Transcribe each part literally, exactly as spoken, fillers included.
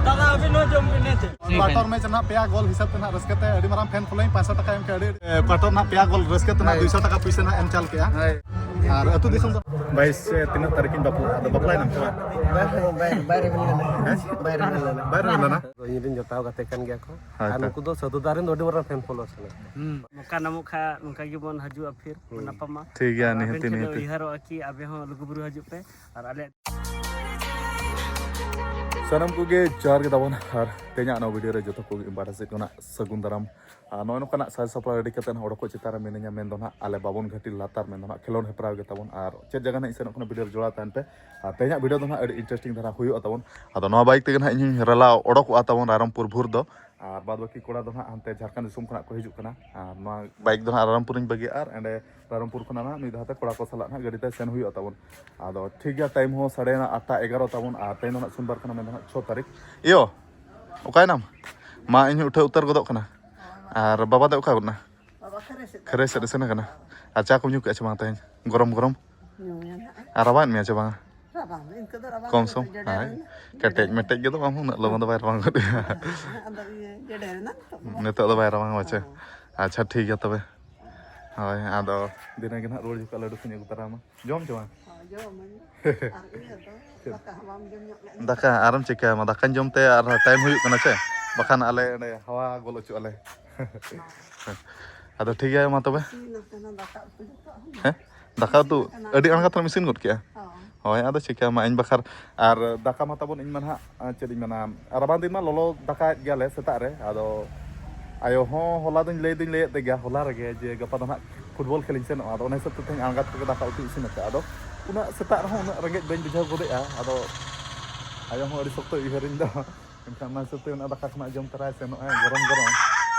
ᱫᱟᱫᱟ, ᱟᱹᱵᱤᱱ ᱦᱚᱸ ᱡᱚᱢ ᱵᱤᱱ, ᱦᱮᱸ ᱪᱮ? ᱠᱣᱟᱴᱟᱨ ᱢᱮᱪ ᱨᱮᱱᱟᱜ ᱯᱮᱭᱟ ᱜᱳᱞ ᱦᱤᱥᱟᱹᱵ ᱛᱮ ᱱᱟᱦᱟᱜ ᱨᱟᱹᱥᱠᱟᱹ ᱛᱮ ᱟᱹᱰᱤ ᱢᱟᱨᱟᱝ ᱯᱷᱮᱱ ᱯᱷᱚᱞᱳᱭᱤᱝ ᱯᱟᱸᱪᱥᱚ ᱴᱟᱠᱟ ᱮᱢ ᱠᱮᱫ, ᱟᱹᱰᱤ, ᱟᱹᱰᱤ, ᱠᱣᱟᱴᱟᱨ ᱨᱮᱱᱟᱜ ᱯᱮᱭᱟ ᱜᱳᱞ ᱨᱟᱹᱥᱠᱟᱹ ᱛᱮ ᱱᱟᱦᱟᱜ ᱦᱳᱭ᱾ ᱫᱩᱭᱥᱚ ᱴᱟᱠᱟ ᱯᱩᱭᱥᱟᱹ ᱱᱟᱦᱟᱜ ᱮᱢ ᱪᱟᱞ ᱠᱮᱜᱼᱟ᱾ ᱦᱳᱭ᱾ ᱟᱨ ᱟᱹᱛᱩ ᱫᱤᱥᱚᱢ ᱫᱚ? ᱵᱟᱭᱤᱥ ᱛᱤᱱᱟᱹᱜ ᱛᱟᱹᱨᱤᱠᱷ ᱤᱧ ᱵᱟᱯᱞᱟᱜᱼᱟ, ᱟᱫᱚ ᱵᱟᱯᱞᱟᱭᱮᱱᱟᱢ ᱥᱮ ᱵᱟᱝ? ᱵᱟᱭᱨᱮ, ᱵᱟᱭᱨᱮ ᱦᱩᱭ ᱞᱮᱱᱟ᱾ ᱦᱮᱸ? ᱵᱟᱭᱨᱮ ᱦᱩᱭ ᱞᱮᱱᱟ᱾ ᱵᱟᱭᱨᱮ ᱦᱩᱭ ᱞᱮᱱᱟ? ᱤᱧ ᱨᱮᱱ ᱡᱚᱴᱟᱣ ᱜᱟᱛᱮ ᱠᱟᱱ ᱜᱮᱭᱟ ᱠᱚ᱾ ᱟᱨ ᱟᱪᱪᱷᱟ᱾ ᱱᱩᱠᱩ ᱫᱚ ᱥᱟᱹᱫᱷᱩ ᱫᱟ ᱨᱮᱱ ᱫᱚ ᱟᱹᱰᱤ ᱢᱟᱨᱟᱝ ᱯᱷᱮᱱ ᱯᱷᱚᱞᱳᱣᱟᱨ ᱠᱟᱱᱟ ᱠᱚ᱾ ᱦᱩᱸ᱾ ᱢᱚᱠᱟ ᱧᱟᱢᱚᱜ ᱠᱷᱟᱱ ᱱᱚᱝᱠᱟ ᱜᱮᱵᱚᱱ ᱦᱤᱡᱩᱜᱼᱟ, ᱯᱷᱤᱨ ᱵᱚᱱ ᱧᱟᱯᱟᱢᱟ᱾ ᱴᱷᱤᱠ ᱜᱮᱭᱟ, ᱟᱨ ᱟᱵᱮᱱ ᱱᱤᱦᱟᱹᱛᱤ, ᱴᱷᱮᱱ ᱞᱮ ᱱᱤᱦᱟᱹᱛᱤ᱾ ᱩᱭᱦᱟᱹᱨᱚᱜᱼᱟ ᱠᱤ ᱟᱵᱮ ᱦᱚᱸ ᱞᱩᱜᱩᱵᱩᱨᱩ ᱦᱤᱡᱩᱜ ᱯᱮ᱾ ᱟᱨ ᱟᱞᱮ ᱥᱟᱱᱟᱢ ᱠᱚᱜᱮ ᱡᱚᱦᱟᱨ ᱜᱮ ᱛᱟᱵᱚᱱ, ᱟᱨ ᱛᱮᱦᱮᱧᱟᱜ ᱱᱚᱣᱟ ᱵᱷᱤᱰᱤᱭᱳ ᱨᱮ ᱡᱚᱛᱚ ᱠᱚᱜᱮ ᱤᱧ ᱯᱟᱦᱴᱟ ᱥᱮᱫ ᱠᱷᱚᱱᱟᱜ ᱥᱟᱹᱜᱩᱱ ᱫᱟᱨᱟᱢ᱾ ᱟᱨ ᱱᱚᱜᱼᱚᱭ ᱱᱚᱝᱠᱟᱱᱟᱜ ᱥᱟᱡᱽ ᱥᱟᱯᱲᱟᱣ ᱨᱮᱰᱤ ᱠᱟᱛᱮ ᱱᱟᱦᱟᱜ ᱚᱰᱚᱠᱚᱜ ᱪᱮᱛᱟᱱ ᱨᱮ ᱢᱤᱱᱟᱹᱧᱟ, ᱢᱮᱱᱫᱚ ᱱᱟᱦᱟᱜ ᱟᱞᱮ ᱵᱟᱵᱚᱱ ᱜᱷᱟᱹᱴᱤ ᱞᱟᱛᱟᱨ, ᱢᱮᱱᱫᱚ ᱱᱟᱦᱟᱜ ᱠᱷᱮᱞᱳᱰ ᱦᱮᱯᱨᱟᱣ ᱜᱮ ᱛᱟᱵᱚᱱ᱾ ᱟᱨ ᱪᱮᱫ ᱡᱟᱭᱜᱟ ᱱᱟᱦᱟᱜ ᱤᱧ ᱥᱮᱱᱚᱜ ᱠᱟᱱᱟ, ᱵᱷᱤᱰᱤᱭᱳ ᱨᱮ ᱡᱚᱲᱟᱣ ᱛᱟᱦᱮᱱ ᱯᱮ᱾ ᱟᱨ ᱛᱮᱦᱮᱧᱟᱜ ᱵᱷᱤᱰᱤᱭᱳ ᱫᱚ ᱱᱟᱦᱟᱜ ᱟᱹᱰᱤ ᱤᱱᱴᱟᱨᱮᱥᱴᱤᱝ ᱫᱷᱟᱨᱟ ᱦᱩᱭᱩᱜᱼᱟ ᱛᱟᱵᱚᱱ᱾ ᱟᱫᱚ ᱱᱚᱣᱟ ᱵᱟᱭᱤᱠ ᱛᱮᱜᱮ ᱱᱟᱦᱟᱜ ᱤᱧ ᱦᱚᱧ ᱨᱟᱞᱟ ᱚᱰᱚᱠᱚᱜᱼᱟ ᱛᱟᱵᱚᱱ ᱨᱟᱭᱨᱚᱝᱯᱩᱨ ᱵᱷᱳᱨ ᱫᱚ᱾ ᱟᱨ ᱵᱟᱫ ᱵᱟᱹᱠᱤ ᱠᱚᱲᱟ ᱫᱚ ᱱᱟᱦᱟᱜ ᱦᱟᱱᱛᱮ ᱡᱷᱟᱲᱠᱷᱚᱸᱰ ᱫᱤᱥᱚᱢ ᱠᱷᱚᱱᱟᱜ ᱠᱚ ᱦᱤᱡᱩᱜ ᱠᱟᱱᱟ᱾ ᱟᱨ ᱱᱚᱣᱟ ᱵᱟᱭᱤᱠ ᱫᱚ ᱱᱟᱦᱟᱜ ᱨᱟᱭᱨᱚᱝᱯᱩᱨᱤᱧ ᱵᱟᱹᱜᱤᱭᱟ ᱟᱨ ᱮᱸᱰᱮ ᱨᱟᱭᱨᱚᱝᱯᱩᱨ ᱠᱷᱚᱱᱟᱜ ᱱᱟᱦᱟᱜ ᱢᱤᱫ ᱫᱷᱟᱣ ᱛᱮ ᱠᱚᱲᱟ ᱠᱚ ᱥᱟᱞᱟᱜ ᱱᱟᱦᱟᱜ ᱜᱟᱹᱰᱤ ᱛᱮ ᱥᱮᱱ ᱦᱩᱭᱩᱜᱼᱟ ᱛᱟᱵᱚᱱ᱾ ᱟᱫᱚ ᱴᱷᱤᱠ ᱜᱮᱭᱟ, ᱴᱟᱭᱤᱢ ᱦᱚᱸ ᱥᱟᱲᱮ ᱟᱴᱴᱟ ᱮᱜᱟᱨᱚ ᱛᱟᱵᱚᱱ, ᱟᱨ ᱛᱮᱦᱮᱧ ᱫᱚ ᱱᱟᱦᱟᱜ ᱥᱳᱢᱵᱟᱨ ᱠᱟᱱᱟ, ᱢᱮᱱᱫᱚ ᱱᱟᱦᱟᱜ ᱪᱷᱚ ᱛᱟᱹᱨᱤᱠᱷ᱾ ᱤᱭᱳ, ᱚᱠᱟᱭᱱᱟᱢ? ᱢᱟ, ᱤᱧ ᱦᱚᱸ ᱩᱴᱷᱟᱹᱣ ᱩᱛᱟᱹᱨ ᱜᱚᱫᱚᱜ ᱠᱟᱱᱟ᱾ ᱟᱨ ᱵᱟᱵᱟ ᱫᱚ ᱚᱠᱟ ᱜᱚᱫ ᱱᱟ? ᱵᱟᱵᱟ ᱠᱷᱟᱹᱨᱟᱹᱭ ᱥᱮᱫ᱾ ᱠᱷᱟᱹᱨᱟᱹᱭ ᱥᱮᱫ ᱮ ᱥᱮᱱ ᱟᱠᱟᱱᱟ᱾ ᱟᱨ ᱪᱟ ᱠᱚᱢ ᱧᱩ ᱠᱮᱜᱼᱟ ᱪᱮ ᱵᱟᱝ ᱛᱮᱦᱮᱧ? ᱜᱚᱨᱚᱢ ᱜᱚᱨᱚᱢ᱾ ᱧᱩᱭᱟ ᱱᱟᱦᱟᱜ᱾ ᱟᱨ ᱨᱟᱵᱟᱝ ᱮᱫ ᱢᱮᱭᱟ ᱪᱮ ᱵᱟᱝᱟ? ᱨᱟᱵᱟᱝ ᱫᱚ ᱤᱱᱠᱟᱹ ᱫᱚ ᱨᱟᱵᱟᱝ ᱠᱚᱢ ᱫᱚ ᱥᱚᱢ? ᱡᱮᱰᱮᱨ ᱦᱳᱭ᱾ ᱮᱱᱟ᱾ ᱠᱮᱴᱮᱡ ᱡᱮᱰᱮᱨ ᱮᱱᱟ᱾ ᱢᱮᱴᱮᱡ ᱜᱮ ᱫᱚ ᱵᱟᱝ, ᱩᱱᱟᱹᱜ ᱞᱚᱜᱚᱱ ᱫᱚ ᱵᱟᱭ ᱨᱟᱵᱟᱝ ᱜᱚᱫ ᱜᱮᱭᱟ᱾ ᱟᱫᱚ ᱤᱭᱟᱹ ᱡᱮᱰᱮᱨ ᱮᱱᱟ ᱱᱤᱛᱚᱜ ᱫᱚ᱾ ᱱᱤᱛᱚᱜ ᱫᱚ ᱵᱟᱭ ᱨᱟᱵᱟᱝ ᱢᱟᱪᱮ? ᱦᱚᱸ᱾ ᱟᱪᱪᱷᱟ, ᱴᱷᱤᱠ ᱜᱮᱭᱟ ᱛᱚᱵᱮ᱾ ᱦᱳᱭ, ᱟᱫᱚ ᱫᱷᱤᱱᱟᱹᱝ ᱜᱮ ᱱᱟᱦᱟᱜ ᱨᱩᱣᱟᱹᱲ ᱡᱚᱠᱷᱚᱱ ᱞᱟᱹᱰᱩ ᱠᱚᱧ ᱟᱹᱜᱩ ᱛᱟᱨᱟᱢᱟ᱾ ᱡᱚᱢ ᱪᱮ ᱵᱟᱝ? ᱦᱳᱭ, ᱡᱚᱢᱟᱹᱧ᱾ ᱟᱨ ᱤᱭᱟᱹ ᱫᱚ, ᱪᱮᱫ? ᱫᱟᱠᱟ ᱦᱚᱸ ᱵᱟᱢ ᱡᱚᱢ ᱧᱚᱜ ᱞᱮᱫ᱾ ᱫᱟᱠᱟ ᱟᱨᱮᱢ ᱪᱤᱠᱟᱹᱭᱟ? ᱢᱟ, ᱫᱟᱠᱟᱧ ᱡᱚᱢ ᱛᱮ ᱟᱨ ᱴᱟᱭᱤᱢ ᱦᱩᱭᱩᱜ ᱠᱟᱱᱟ ᱪᱮ? ᱵᱟᱠᱷᱟᱱ ᱟᱞᱮ ᱚᱸᱰᱮ ᱦᱟᱣᱟ ᱜᱚᱞ ᱦᱚᱪᱚᱜ ᱟᱞᱮ᱾ ᱟᱫᱚ ᱴᱷᱤᱠ ᱜᱮᱭᱟ, ᱢᱟ ᱛᱚᱵᱮ᱾ ᱤᱥᱤᱱ ᱟᱠᱟᱱᱟ ᱫᱟᱠᱟ ᱩᱛᱩ ᱡᱚᱛᱚ᱾ ᱦᱮᱸ? ᱫᱟᱠᱟ ᱩᱛᱩ ᱤᱥᱤᱱ ᱟᱠᱟᱱᱟ᱾ ᱟᱹᱰᱤ ᱟᱬᱜᱟᱛ ᱨᱮᱢ ᱤᱥᱤᱱ ᱜᱚᱫ ᱠᱮᱜᱼᱟ? ᱦᱚᱸ᱾ ᱦᱳᱭ, ᱟᱫᱚ ᱪᱤᱠᱟᱹᱭᱟᱢᱟ, ᱤᱧ ᱵᱟᱠᱷᱨᱟ᱾ ᱟᱨ ᱫᱟᱠᱟ ᱢᱟ ᱛᱟᱵᱚᱱ, ᱤᱧ ᱢᱟ ᱱᱟᱦᱟᱜ, ᱟᱨ ᱪᱮᱫ ᱤᱧ ᱢᱮᱱᱟ, ᱨᱟᱵᱟᱝ ᱫᱤᱱ ᱢᱟ ᱞᱚᱞᱚ ᱫᱟᱠᱟᱭᱮᱫ ᱜᱮᱭᱟᱞᱮ ᱥᱮᱛᱟᱜ ᱨᱮ᱾ ᱟᱫᱚ ᱟᱭᱳ ᱦᱚᱸ ᱦᱚᱞᱟ ᱫᱚᱧ ᱞᱟᱹᱭ ᱫᱚᱧ ᱞᱟᱹᱭᱮᱫ ᱛᱮ ᱜᱮᱭᱟ, ᱦᱚᱞᱟ ᱨᱮᱜᱮ, ᱡᱮ ᱜᱟᱯᱟ ᱫᱚ ᱱᱟᱦᱟᱜ ᱯᱷᱩᱴᱵᱚᱞ ᱠᱷᱮᱞ ᱤᱧ ᱥᱮᱱᱚᱜᱼᱟ᱾ ᱟᱫᱚ ᱚᱱᱟ ᱦᱤᱥᱟᱹᱵ ᱛᱮ ᱛᱮᱦᱮᱧ ᱟᱬᱜᱟᱛ ᱨᱮᱜᱮ ᱫᱟᱠᱟ ᱩᱛᱩ ᱤᱥᱤᱱ ᱟᱠᱟᱫᱼᱟ᱾ ᱟᱫᱚ ᱩᱱᱟᱹᱜ ᱥᱮᱛᱟᱜ ᱨᱮᱦᱚᱸ ᱩᱱᱟᱹᱜ ᱨᱮᱸᱜᱮᱡ ᱵᱟᱹᱧ ᱵᱩᱡᱷᱟᱹᱣ ᱜᱚᱫᱮᱜᱼᱟ᱾ ᱟᱫᱚ ᱟᱭᱳ ᱦᱚᱸ ᱟᱹᱰᱤ ᱥᱚᱠᱛᱚᱭ ᱩᱭᱦᱟᱹᱨᱤᱧ ᱫᱚ᱾ ᱮᱱᱠᱷᱟᱱ ᱚᱱᱟ ᱦᱤᱥᱟᱹᱵ ᱛᱮ ᱚᱱᱟ ᱫᱟᱠᱟ ᱠᱷᱚᱱᱟᱜ ᱡᱚᱢ ᱛᱚᱨᱟᱭ ᱥᱮᱱᱚᱜᱼᱟᱭ ᱜᱚᱨᱚᱢ ᱜᱚᱨᱚᱢ᱾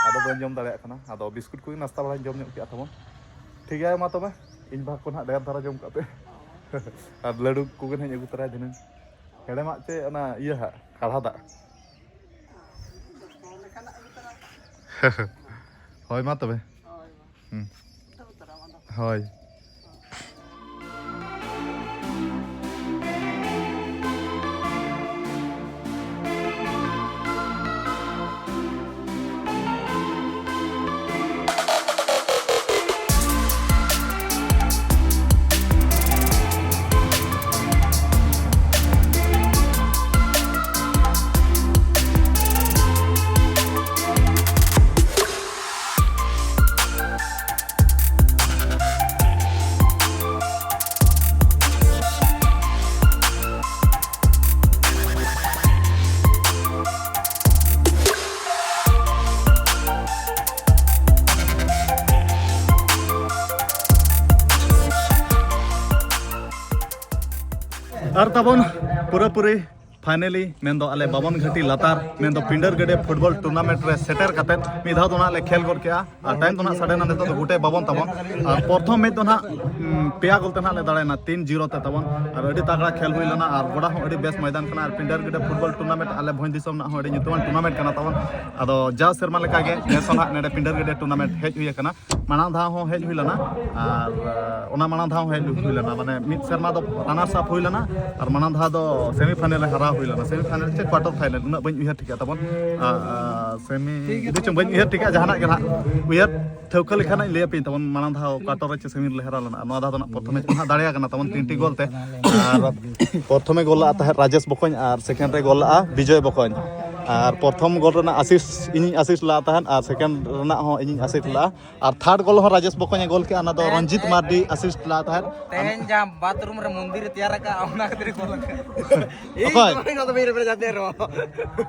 ᱟᱫᱚ ᱵᱟᱹᱧ ᱡᱚᱢ ᱫᱟᱲᱮᱭᱟᱜ ᱠᱟᱱᱟ᱾ ᱟᱫᱚ ᱵᱤᱥᱠᱩᱴ ᱠᱚᱜᱮ ᱱᱟᱥᱛᱟ ᱵᱟᱲᱟᱧ ᱡᱚᱢ ᱧᱚᱜ ᱠᱮᱜᱼᱟ ᱛᱟᱵᱚᱱ᱾ ᱴᱷᱤᱠ ᱜᱮᱭᱟ, ᱢᱟ ᱛᱚᱵᱮ, ᱤᱧ ᱵᱷᱟᱜᱽ ᱠᱚ ᱱᱟᱦᱟᱜ ᱰᱷᱮᱨ ᱫᱷᱟᱨᱟ ᱡᱚᱢ ᱠᱟᱜ ᱯᱮ᱾ ᱟᱨ ᱞᱟᱹᱰᱩ ᱠᱚᱜᱮ ᱱᱟᱦᱟᱜ ᱤᱧ ᱟᱹᱜᱩ ᱛᱚᱨᱟᱭᱟ ᱫᱷᱤᱱᱟᱹᱝ᱾ ᱦᱮᱲᱮᱢᱟᱜ ᱪᱮ ᱚᱱᱟ ᱤᱭᱟᱹ ᱦᱟᱜ, ᱠᱟᱲᱦᱟ ᱫᱟᱜ? ᱦᱳᱭ, ᱢᱟ ᱛᱚᱵᱮ᱾ ᱦᱩᱸ᱾ ᱦᱳᱭ᱾ ᱟᱨ ᱛᱟᱵᱚᱱ ᱯᱩᱨᱟᱹᱯᱩᱨᱤ finally ᱢᱮᱱᱫᱚ ᱟᱞᱮ ᱵᱟᱵᱚᱱ ᱜᱷᱟᱹᱴᱤ ᱞᱟᱛᱟᱨ ᱢᱮᱱᱫᱚ ᱯᱤᱸᱰᱟᱹᱨ ᱜᱟᱹᱰᱭᱟᱹ ᱯᱷᱩᱴᱵᱚᱞ ᱴᱩᱨᱱᱟᱢᱮᱱᱴ ᱨᱮ ᱥᱮᱴᱮᱨ ᱠᱟᱛᱮᱫ ᱢᱤᱫ ᱫᱷᱟᱣ ᱫᱚ ᱱᱟᱦᱟᱜ ᱞᱮ ᱠᱷᱮᱞ ᱜᱚᱫ ᱠᱮᱜᱼᱟ᱾ ᱟᱨ ᱴᱟᱭᱤᱢ ᱫᱚ ᱱᱟᱦᱟᱜ ᱥᱟᱰᱮᱱᱟ, ᱱᱤᱛᱚᱜ ᱫᱚ ᱜᱚᱴᱮ ᱵᱟᱵᱚᱱ ᱛᱟᱵᱚᱱ᱾ ᱟᱨ ᱯᱨᱚᱛᱷᱚᱢ ᱢᱮᱪ ᱫᱚ ᱱᱟᱦᱟᱜ ᱩᱸ, ᱯᱮᱭᱟ ᱜᱳᱞ ᱛᱮ ᱱᱟᱦᱟᱜ ᱞᱮ ᱫᱟᱲᱮᱭᱮᱱᱟ, ᱛᱤᱱ ᱡᱤᱨᱳ ᱛᱮ ᱛᱟᱵᱚᱱ᱾ ᱟᱨ ᱟᱹᱰᱤ ᱛᱟᱜᱲᱟ ᱠᱷᱮᱞ ᱦᱩᱭ ᱞᱮᱱᱟ ᱟᱨ ᱜᱚᱰᱟ ᱦᱚᱸ ᱟᱹᱰᱤ ᱵᱮᱥ ᱢᱚᱭᱫᱟᱱ ᱠᱟᱱᱟ᱾ ᱟᱨ ᱯᱤᱸᱰᱟᱹᱨ ᱜᱟᱹᱰᱭᱟᱹ ᱯᱷᱩᱴᱵᱚᱞ ᱴᱩᱨᱱᱟᱢᱮᱱᱴ ᱟᱞᱮ ᱵᱷᱚᱸᱡᱽ ᱫᱤᱥᱚᱢ ᱨᱮᱱᱟᱜ ᱦᱚᱸ ᱟᱹᱰᱤ ᱧᱩᱛᱩᱢᱟᱱ ᱴᱩᱨᱱᱟᱢᱮᱱᱴ ᱠᱟᱱᱟ ᱛᱟᱵᱚᱱ᱾ ᱟᱫᱚ ᱡᱟᱣ ᱥᱮᱨᱢᱟ ᱞᱮᱠᱟᱜᱮ ᱱᱮᱥ ᱦᱚᱸ ᱱᱟᱦᱟᱜ ᱱᱚᱰᱮ ᱯᱤᱸᱰᱟᱹᱨ ᱜᱟᱹᱰᱭᱟᱹ ᱴᱩᱨᱱᱟᱢᱮᱱᱴ ᱦᱮᱡ ᱦᱩᱭ ᱟᱠᱟᱱᱟ᱾ ᱢᱟᱲᱟᱝ ᱫᱷᱟᱣ ᱦᱚᱸ ᱦᱮᱡ ᱦᱩᱭ ᱞᱮᱱᱟ ᱟᱨ ᱚᱱᱟ ᱢᱟᱲᱟᱝ ᱫᱷᱟᱣ ᱦᱚᱸ ᱦᱮᱡ ᱦᱩᱭ ᱞᱮᱱᱟ, ᱢᱟᱱᱮ ᱢᱤᱫ ᱥᱮᱨᱢᱟ ᱫᱚ ᱨᱟᱱᱟᱨᱥ ᱟᱯ ᱦᱩᱭ ᱞᱮᱱᱟ ᱟᱨ ᱢᱟᱲᱟᱝ ᱫᱷᱟᱣ ᱫᱚ ᱥᱮᱢᱤ ᱯᱷᱟᱭᱱᱮᱞ ᱨᱮ ᱦᱟᱨᱟᱣ ᱦᱩᱭ ᱞᱮᱱᱟ, ᱥᱮᱢᱤ ᱯᱷᱟᱭᱱᱮᱞ ᱪᱮ ᱠᱣᱟᱴᱟᱨ ᱯᱷᱟᱭᱱᱮᱞ ᱩᱱᱟᱹᱜ ᱵᱟᱹᱧ ᱩᱭᱦᱟᱹᱨ ᱴᱷᱤᱠᱟ ᱛᱟᱵᱚᱱ᱾ ᱟᱨ, ᱟᱨ, ᱥᱮᱢᱤ ᱴᱷᱤᱠ ᱜᱮᱭᱟ, ᱵᱩᱡᱷᱟᱹᱣ ᱴᱷᱤᱠ ᱵᱟᱹᱧ ᱜᱮᱭᱟ᱾ ᱩᱭᱦᱟᱹᱨ ᱴᱷᱤᱠᱟ, ᱡᱟᱦᱟᱱᱟᱜ ᱜᱮ ᱱᱟᱦᱟᱜ ᱩᱭᱦᱟᱹᱨ ᱴᱷᱟᱹᱣᱠᱟᱹ ᱞᱮᱠᱷᱟᱱ ᱤᱧ ᱞᱟᱹᱭ ᱟᱯᱮᱭᱟᱹᱧ ᱛᱟᱵᱚᱱ᱾ ᱢᱟᱲᱟᱝ ᱫᱷᱟᱣ ᱠᱣᱟᱴᱟᱨ ᱨᱮ ᱪᱮ ᱥᱮᱢᱤ ᱨᱮᱞᱮ ᱦᱟᱨᱟᱣ ᱞᱮᱱᱟ, ᱟᱨ ᱱᱚᱣᱟ ᱫᱷᱟᱣ ᱫᱚ ᱱᱟᱦᱟᱜ ᱯᱨᱚᱛᱷᱚᱢ ᱢᱮᱪ ᱠᱚ ᱱᱟᱦᱟᱜ ᱫᱟᱲᱮᱭᱟ ᱠᱟᱱᱟ ᱛᱟᱵᱚᱱ ᱛᱤᱱᱴᱤ ᱜᱳᱞ ᱛᱮ᱾ ᱟᱨ ᱯᱨᱚᱛᱷᱚᱢᱮ ᱜᱳᱞ ᱞᱟᱜᱼᱟ ᱛᱟᱦᱮᱸᱫ ᱨᱟᱡᱮᱥ ᱵᱚᱠᱚᱧ ᱟᱨ ᱥᱮᱠᱮᱱᱰ ᱨᱮ ᱜᱳᱞ ᱞᱟᱜᱼᱟ ᱵᱤᱡᱚᱭ ᱵᱚᱠᱚᱧ᱾ ᱟᱨ ᱯᱨᱚᱛᱷᱚᱢ ᱜᱳᱞ ᱨᱮᱱᱟᱜ ᱟᱥᱤᱥ ᱤᱧᱤᱧ ᱟᱥᱤᱥ ᱞᱟᱜᱼᱟ ᱛᱟᱦᱮᱸᱫ ᱟᱨ ᱥᱮᱠᱮᱱᱰ ᱨᱮᱱᱟᱜ ᱦᱚᱸ ᱤᱧᱤᱧ ᱟᱥᱤᱥ ᱞᱟᱜᱼᱟ᱾ ᱟᱨ ᱛᱷᱟᱨᱰ ᱜᱳᱞ ᱦᱚᱸ ᱨᱟᱡᱮᱥ ᱵᱚᱠᱚᱧ ᱮ ᱜᱳᱞ ᱠᱮᱜᱼᱟ, ᱚᱱᱟ ᱫᱚ ᱛᱮᱦᱮᱧ ᱨᱚᱧᱡᱤᱛ ᱢᱟᱨᱰᱤ ᱟᱥᱤᱥᱴ ᱞᱟᱜ ᱛᱟᱦᱮᱸᱫ᱾ ᱛᱮᱦᱮᱧ ᱡᱟᱦᱟᱸ ᱵᱟᱛᱷᱨᱩᱢ ᱨᱮ ᱢᱚᱱᱫᱤᱨ ᱮ ᱛᱮᱭᱟᱨ ᱟᱠᱟᱫᱼᱟ, ᱚᱱᱟ ᱠᱷᱟᱹᱛᱤᱨ ᱜᱳᱞ ᱟᱠᱟᱫ᱾ ᱤᱧ ᱚᱠᱚᱭ? ᱫᱚ ᱵᱟᱹᱧ ᱨᱚᱲ ᱫᱟᱲᱮᱭᱟᱜᱼᱟ ᱛᱮ ᱨᱮᱦᱚᱸ᱾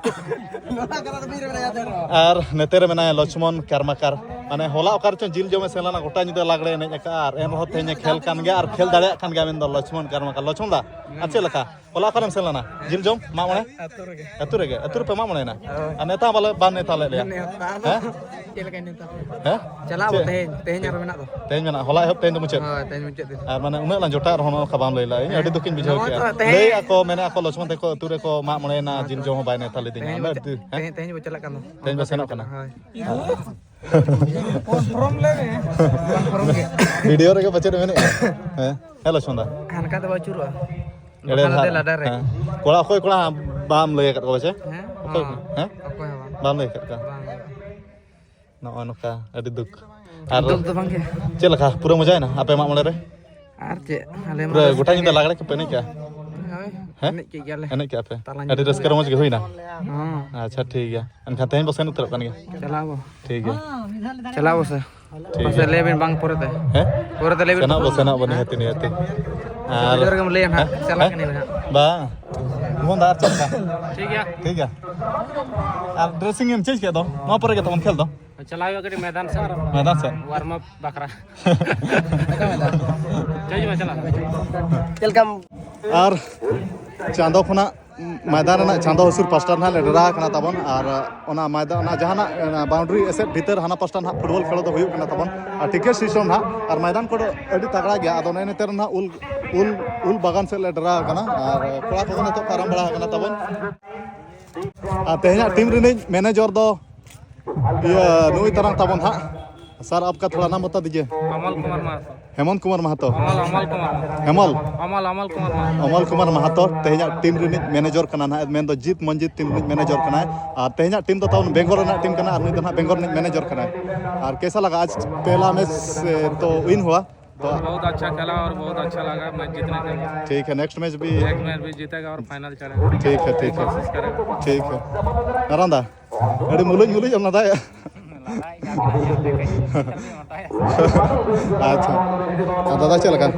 ᱱᱚᱣᱟ ᱠᱟᱛᱷᱟ ᱫᱚ ᱵᱟᱹᱧ ᱨᱚᱲ ᱫᱟᱲᱮᱭᱟᱜᱼᱟ ᱛᱮ ᱨᱮᱦᱚᱸ᱾ ᱟᱨ ᱱᱚᱛᱮ ᱨᱮ ᱢᱮᱱᱟᱭᱟ ᱞᱚᱪᱷᱢᱚᱱ ᱠᱟᱨᱢᱟᱠᱟᱨ᱾ ᱢᱟᱱᱮ ᱦᱚᱞᱟ ᱚᱠᱟ ᱨᱮᱪᱚᱝ ᱡᱤᱞ ᱡᱚᱢᱮ ᱥᱮᱱ ᱞᱮᱱᱟ, ᱜᱚᱴᱟ ᱧᱤᱫᱟᱹ ᱞᱟᱜᱽᱲᱮ ᱮᱱᱮᱡ ᱟᱠᱟᱫᱼᱟ, ᱟᱨ ᱮᱱ ᱨᱮᱦᱚᱸ ᱛᱮᱦᱮᱧ ᱮ ᱠᱷᱮᱞ ᱠᱟᱱ ᱜᱮᱭᱟ ᱟᱨ ᱠᱷᱮᱞ ᱫᱟᱲᱮᱭᱟᱜ ᱠᱟᱱ ᱜᱮᱭᱟ᱾ ᱢᱮᱱᱫᱚ ᱞᱚᱪᱷᱢᱚᱱ ᱠᱟᱨᱢᱟᱠᱟᱨ᱾ ᱞᱚᱪᱷᱢᱚᱱ ᱫᱟ, ᱟᱨ ᱪᱮᱫ ᱞᱮᱠᱟ? ᱦᱚᱞᱟ ᱚᱠᱟᱨᱮᱢ ᱥᱮᱱ ᱞᱮᱱᱟ? ᱡᱤᱞ ᱡᱚᱢ? ᱢᱟᱜ ᱢᱚᱬᱮ? ᱟᱹᱛᱩ ᱨᱮᱜᱮ᱾ ᱟᱹᱛᱩ ᱨᱮᱜᱮ? ᱟᱹᱛᱩ ᱨᱮᱯᱮ ᱢᱟᱜ ᱢᱚᱬᱮᱭᱮᱱᱟ? ᱦᱳᱭ᱾ ᱟᱨ ᱱᱮᱣᱛᱟ ᱵᱟᱞᱮ, ᱵᱟᱢ ᱱᱮᱣᱛᱟ ᱞᱮᱫ ᱞᱮᱭᱟ? ᱱᱮᱣᱛᱟ ᱫᱚ ᱦᱮᱸ? ᱪᱮᱫ ᱞᱮᱠᱟᱧ ᱱᱮᱣᱛᱟ ᱯᱮᱭᱟ? ᱦᱮᱸ? ᱪᱟᱞᱟᱜ ᱟᱵᱚ ᱪᱮᱫ? ᱛᱮᱦᱮᱧ, ᱛᱮᱦᱮᱧ ᱟᱨᱚ ᱢᱮᱱᱟᱜ ᱫᱚ᱾ ᱛᱮᱦᱮᱧ ᱢᱮᱱᱟᱜᱼᱟ, ᱦᱚᱞᱟ ᱮᱦᱚᱵ, ᱛᱮᱦᱮᱧ ᱫᱚ ᱢᱩᱪᱟᱹᱫ᱾ ᱦᱳᱭ, ᱛᱮᱦᱮᱧ ᱢᱩᱪᱟᱹᱫ ᱫᱤᱱ᱾ ᱟᱨ ᱢᱟᱱᱮ ᱩᱱᱟᱹᱜ ᱞᱟᱝ ᱡᱚᱴᱟᱜ ᱨᱮᱦᱚᱸ ᱱᱚᱝᱠᱟ ᱵᱟᱢ ᱞᱟᱹᱭ ᱞᱮᱫᱼᱟ, ᱤᱧ ᱟᱹᱰᱤ ᱫᱩᱠᱤᱧ ᱵᱩᱡᱷᱟᱹᱣ ᱱᱚᱜᱼᱚᱭ ᱠᱮᱫᱼᱟ᱾ ᱛᱚ ᱛᱮᱦᱮᱧ ᱞᱟᱹᱭ ᱟᱠᱚ, ᱢᱮᱱᱮᱫ ᱟᱠᱚ ᱞᱚᱪᱷᱢᱚᱱ ᱛᱟᱠᱚ ᱟᱹᱛᱩ ᱨᱮᱠᱚ ᱢᱟᱜ ᱢᱚᱬᱮᱭᱮᱱᱟ, ᱦᱳᱭ ᱡᱤᱞ ᱛᱚ᱾ ᱡᱚᱢ ᱦᱚᱸ ᱵᱟᱭ ᱱᱮᱣᱛᱟ ᱞᱮᱫᱤᱧᱟ᱾ ᱛᱮᱦᱮᱧ ᱩᱱᱟᱹᱜ ᱵᱚ ᱪᱟ-, ᱫᱩ-, ᱦᱮᱸ? ᱛᱮᱦᱮᱧ ᱵᱚ ᱪᱟᱞᱟᱜ ᱠᱟᱱ ᱫᱚ᱾ ᱛᱮᱦᱮᱧ ᱵᱚ ᱥᱮᱱᱚᱜ ᱠᱟᱱᱟ᱾ ᱦᱳᱭ᱾ ᱠᱚᱱᱯᱷᱟᱨᱢ ᱞᱟᱹᱭ ᱢᱮ᱾ ᱠᱚᱱᱯᱷᱟᱨᱢ ᱜᱮ᱾ ᱵᱷᱤᱰᱤᱭᱳ ᱨᱮᱜᱮ ᱯᱟᱪᱮᱫ ᱢᱮᱱᱮᱫᱼᱟ᱾ ᱦᱮᱸ? ᱦᱮᱸ, ᱞᱚᱪᱷᱢᱚᱱ ᱫᱟ᱾ ᱦᱟᱱᱠᱟ ᱫᱚ ᱵᱟᱭ ᱟᱹᱪᱩᱨᱚᱜᱼᱟ᱾ ᱮᱲᱮ ᱵᱟᱠᱷᱟᱱ ᱫᱚ ᱫᱷᱟᱨ᱾ ᱞᱟᱰᱟ ᱨᱮ᱾ ᱦᱮᱸ᱾ ᱠᱚᱲᱟ, ᱚᱠᱚᱭ ᱠᱚᱲᱟ ᱵᱟᱢ ᱞᱟᱹᱭ ᱟᱠᱟᱫ ᱠᱚᱣᱟ ᱯᱟᱪᱮ? ᱦᱮᱸ? ᱚᱠᱚᱭ ᱠᱚ? ᱦᱚᱸ᱾ ᱦᱮᱸ? ᱚᱠᱚᱭ ᱦᱚᱸ ᱵᱟᱝ᱾ ᱵᱟᱢ ᱞᱟᱹᱭ ᱟᱠᱟᱫ ᱠᱚᱣᱟ? ᱵᱟᱝ᱾ ᱱᱚᱜᱼᱚ ᱱᱚᱝᱠᱟ, ᱟᱹᱰᱤ ᱫᱩᱠ᱾ ᱟᱨ ᱫᱩᱠ ᱫᱚ ᱵᱟᱝ ᱜᱮ᱾ ᱪᱮᱫ ᱞᱮᱠᱟ? ᱯᱩᱨᱟᱹ ᱢᱚᱡᱟᱭᱮᱱᱟ ᱟᱯᱮ ᱢᱟᱜ ᱢᱚᱬᱮ ᱨᱮ? ᱟᱨ ᱪᱮᱫ? ᱟᱞᱮ ᱢᱟ ᱯᱩᱨᱟᱹ ᱨᱟᱹᱥᱠᱟᱹ ᱜᱚᱴᱟ ᱧᱤᱫᱟᱹ ᱜᱮ᱾ ᱞᱟᱜᱽᱲᱮ ᱠᱚᱯᱮ ᱮᱱᱮᱡ ᱠᱟᱜᱼᱟ? ᱦᱳᱭ, ᱦᱮᱸ? ᱮᱱᱮᱡ ᱠᱮᱫ ᱜᱮᱭᱟᱞᱮ᱾ ᱮᱱᱮᱡ ᱠᱮᱜᱼᱟ ᱯᱮ? ᱛᱟᱞᱟ ᱟᱹᱰᱤ ᱧᱤᱫᱟᱹ ᱨᱟᱹᱥᱠᱟᱹ ᱫᱷᱟᱹᱵᱤᱡ᱾ ᱨᱚᱢᱚᱡᱽ ᱜᱮ ᱦᱩᱭᱱᱟ? ᱦᱚᱸ᱾ ᱟᱪᱪᱷᱟ, ᱴᱷᱤᱠ ᱜᱮᱭᱟ᱾ ᱮᱱᱠᱷᱟᱱ ᱛᱮᱦᱮᱧ ᱵᱚ ᱥᱮᱱ ᱩᱛᱟᱹᱨᱚᱜ ᱠᱟᱱ ᱜᱮᱭᱟ᱾ ᱪᱟᱞᱟᱜ ᱟᱵᱚ᱾ ᱴᱷᱤᱠ ᱜᱮᱭᱟ᱾ ᱪᱟᱞᱟᱜ ᱟᱵᱚ ᱥᱮ᱾ ᱴᱷᱤᱠ ᱯᱟᱥᱮ ᱜᱮᱭᱟ᱾ ᱞᱟᱹᱭ ᱵᱤᱱ ᱵᱟᱝ ᱯᱚᱨᱮᱛᱮ᱾ ᱦᱮᱸ? ᱯᱚᱨᱮᱛᱮ ᱞᱟᱹᱭ ᱵᱤᱱ ᱥᱮᱱᱚᱜ ᱵᱚ, ᱛᱚᱠᱷᱚᱱ᱾ ᱥᱮᱱᱚᱜ ᱵᱚ, ᱦᱮᱸ? ᱱᱤᱦᱟᱹᱛᱤ, ᱱᱤᱦᱟᱹᱛᱤ᱾ ᱟᱨ ᱵᱷᱤᱰᱤᱭᱳ ᱨᱮᱜᱮᱢ ᱞᱟᱹᱭᱟ ᱱᱟᱦᱟᱜ, ᱦᱮᱸ? ᱪᱟᱞᱟᱜ ᱦᱮᱸ? ᱠᱟᱹᱱᱟᱹᱧ ᱱᱟᱦᱟᱜ᱾ ᱵᱟᱝ᱾ ᱵᱚᱱᱫᱟ, ᱟᱨ ᱪᱮᱫ ᱞᱮᱠᱟ? ᱴᱷᱤᱠ ᱜᱮᱭᱟ᱾ ᱴᱷᱤᱠ ᱜᱮᱭᱟ᱾ ᱟᱨ ᱰᱨᱮᱥᱤᱝ ᱮᱢ ᱪᱮᱧᱡᱽ ᱠᱮᱫ ᱫᱚ? ᱱᱚᱣᱟ ᱯᱚᱨᱮ ᱜᱮ ᱛᱟᱵᱚᱱ ᱠᱷᱮᱞ ᱫᱚ᱾ ᱪᱟᱞᱟᱣ ᱦᱩᱭᱩᱜᱼᱟ ᱠᱟᱹᱴᱤᱡ ᱢᱚᱭᱫᱟᱱ ᱥᱮᱫ᱾ ᱢᱚᱭᱫᱟᱱ ᱥᱮᱫ᱾ ᱣᱟᱨᱢ ᱟᱯ ᱵᱟᱠᱷᱨᱟ᱾ ᱪᱮᱫ ᱞᱮᱠᱟᱢ ᱟᱨ ᱪᱟᱸᱫᱚ ᱠᱷᱚᱱᱟᱜ ᱢᱚᱭᱫᱟᱱ ᱨᱮᱱᱟᱜ ᱪᱟᱸᱫᱚ ᱦᱟᱹᱥᱩᱨ ᱯᱟᱥᱴᱟ ᱱᱟᱦᱟᱜ ᱞᱮ ᱰᱮᱨᱟ ᱟᱠᱟᱱᱟ ᱛᱟᱵᱚᱱ᱾ ᱟᱨ ᱚᱱᱟ ᱢᱚᱭᱫᱟᱱ, ᱚᱱᱟ ᱡᱟᱦᱟᱱᱟᱜ, ᱚᱱᱟ ᱵᱟᱣᱩᱱᱰᱟᱨᱤ ᱮᱥᱮᱫ ᱵᱷᱤᱛᱟᱹᱨ ᱦᱟᱱᱟ ᱯᱟᱥᱴᱟ ᱱᱟᱦᱟᱜ ᱯᱷᱩᱴᱵᱚᱞ ᱠᱷᱮᱞ ᱫᱚ ᱦᱩᱭᱩᱜ ᱠᱟᱱᱟ ᱛᱟᱵᱚᱱ᱾ ᱟᱨ ᱴᱤᱠᱤᱴ ᱥᱤᱥᱴᱮᱢ ᱱᱟᱦᱟᱜ, ᱟᱨ ᱢᱚᱭᱫᱟᱱ ᱠᱚᱫᱚ ᱟᱹᱰᱤ ᱛᱟᱜᱲᱟ ᱜᱮᱭᱟ᱾ ᱟᱫᱚ ᱱᱮᱜᱼᱮ ᱱᱮᱛᱟᱨ ᱱᱟᱦᱟᱜ ᱩᱞ ᱩᱞ ᱩᱞ ᱵᱟᱜᱟᱱ ᱥᱮᱫ ᱞᱮ ᱰᱮᱨᱟ ᱟᱠᱟᱱᱟ᱾ ᱟᱨ ᱠᱚᱲᱟ ᱠᱚ ᱱᱤᱛᱚᱜ ᱠᱚ ᱟᱨᱟᱢ ᱵᱟᱲᱟ ᱟᱠᱟᱱᱟ ᱛᱟᱵᱚᱱ᱾ ᱟᱨ ᱛᱮᱦᱮᱧᱟᱜ ᱴᱤᱢ ᱨᱤᱱᱤᱡ ᱢᱮᱱᱮᱡᱚᱨ ᱫᱚ ᱤᱭᱟᱹ ᱱᱩᱭ ᱛᱟᱨᱟᱝ ᱛᱟᱵᱚᱱ ᱦᱟᱸᱜ᱾ ᱥᱟᱨ, ᱟᱯᱠᱟ ᱛᱷᱚᱲᱟ ᱱᱟᱢ ᱵᱟᱛᱟ ᱫᱤᱡᱤᱭᱮ᱾ ᱟᱢᱚᱞ ᱠᱩᱢᱟᱨ ᱢᱟᱦᱟᱛᱚ᱾ ᱦᱮᱢᱚᱱᱛ ᱠᱩᱢᱟᱨ ᱢᱟᱦᱟᱛᱚ᱾ ᱟᱢᱚᱞ, ᱟᱢᱚᱞ ᱠᱩᱢᱟᱨ ᱢᱟᱦᱟᱛᱚ᱾ ᱦᱮᱢᱚᱞ? ᱟᱢᱚᱞ, ᱟᱢᱚᱞ ᱠᱩᱢᱟᱨ ᱢᱟᱦᱟᱛᱚ᱾ ᱟᱢᱚᱞ ᱠᱩᱢᱟᱨ ᱢᱟᱦᱟᱛᱚ ᱛᱮᱦᱮᱧᱟᱜ ᱴᱤᱢ ᱨᱤᱱᱤᱡ ᱢᱮᱱᱮᱡᱚᱨ ᱠᱟᱱᱟ ᱱᱟᱦᱟᱜ, ᱢᱮᱱᱫᱚ ᱡᱤᱛ ᱢᱚᱱᱡᱤᱛ ᱴᱤᱢ ᱨᱤᱱᱤᱡ ᱢᱮᱱᱮᱡᱚᱨ ᱠᱟᱱᱟᱭ᱾ ᱟᱨ ᱛᱮᱦᱮᱧᱟᱜ ᱴᱤᱢ ᱫᱚ ᱛᱟᱵᱚᱱ ᱵᱮᱝᱜᱚᱞ ᱨᱮᱱᱟᱜ ᱴᱤᱢ ᱠᱟᱱᱟ, ᱟᱨ ᱱᱩᱭ ᱫᱚ ᱱᱟᱦᱟᱜ ᱵᱮᱝᱜᱚᱞ ᱨᱤᱱᱤᱡ ᱢᱮᱱᱮᱡᱚᱨ ᱠᱟᱱᱟᱭ᱾ ᱟᱨ ᱠᱮᱥᱟ ᱞᱟᱜᱟ ᱟᱡ ᱯᱮᱦᱞᱟ ᱢᱮᱪ ᱛᱚ ᱣᱤᱱ ᱦᱩᱣᱟ? तो बहुत अच्छा खेला और बहुत अच्छा लगा मैच जीतने के बाद। ठीक है, नेक्स्ट मैच भी। नेक्स्ट मैच भी जीतेगा और फाइनल चलेगा। ठीक है, ठीक है। कोशिश करेगा। ठीक है। ᱱᱟᱨᱟᱱᱫᱟ, ᱟᱹᱰᱤ ᱢᱩᱞᱩᱡ ᱢᱩᱞᱩᱡ ᱮᱢ ᱞᱟᱫᱟᱭᱟ᱾ ᱟᱪᱪᱷᱟ᱾ ᱟᱨ ᱫᱟᱫᱟ, ᱪᱮᱫ ᱞᱮᱠᱟ?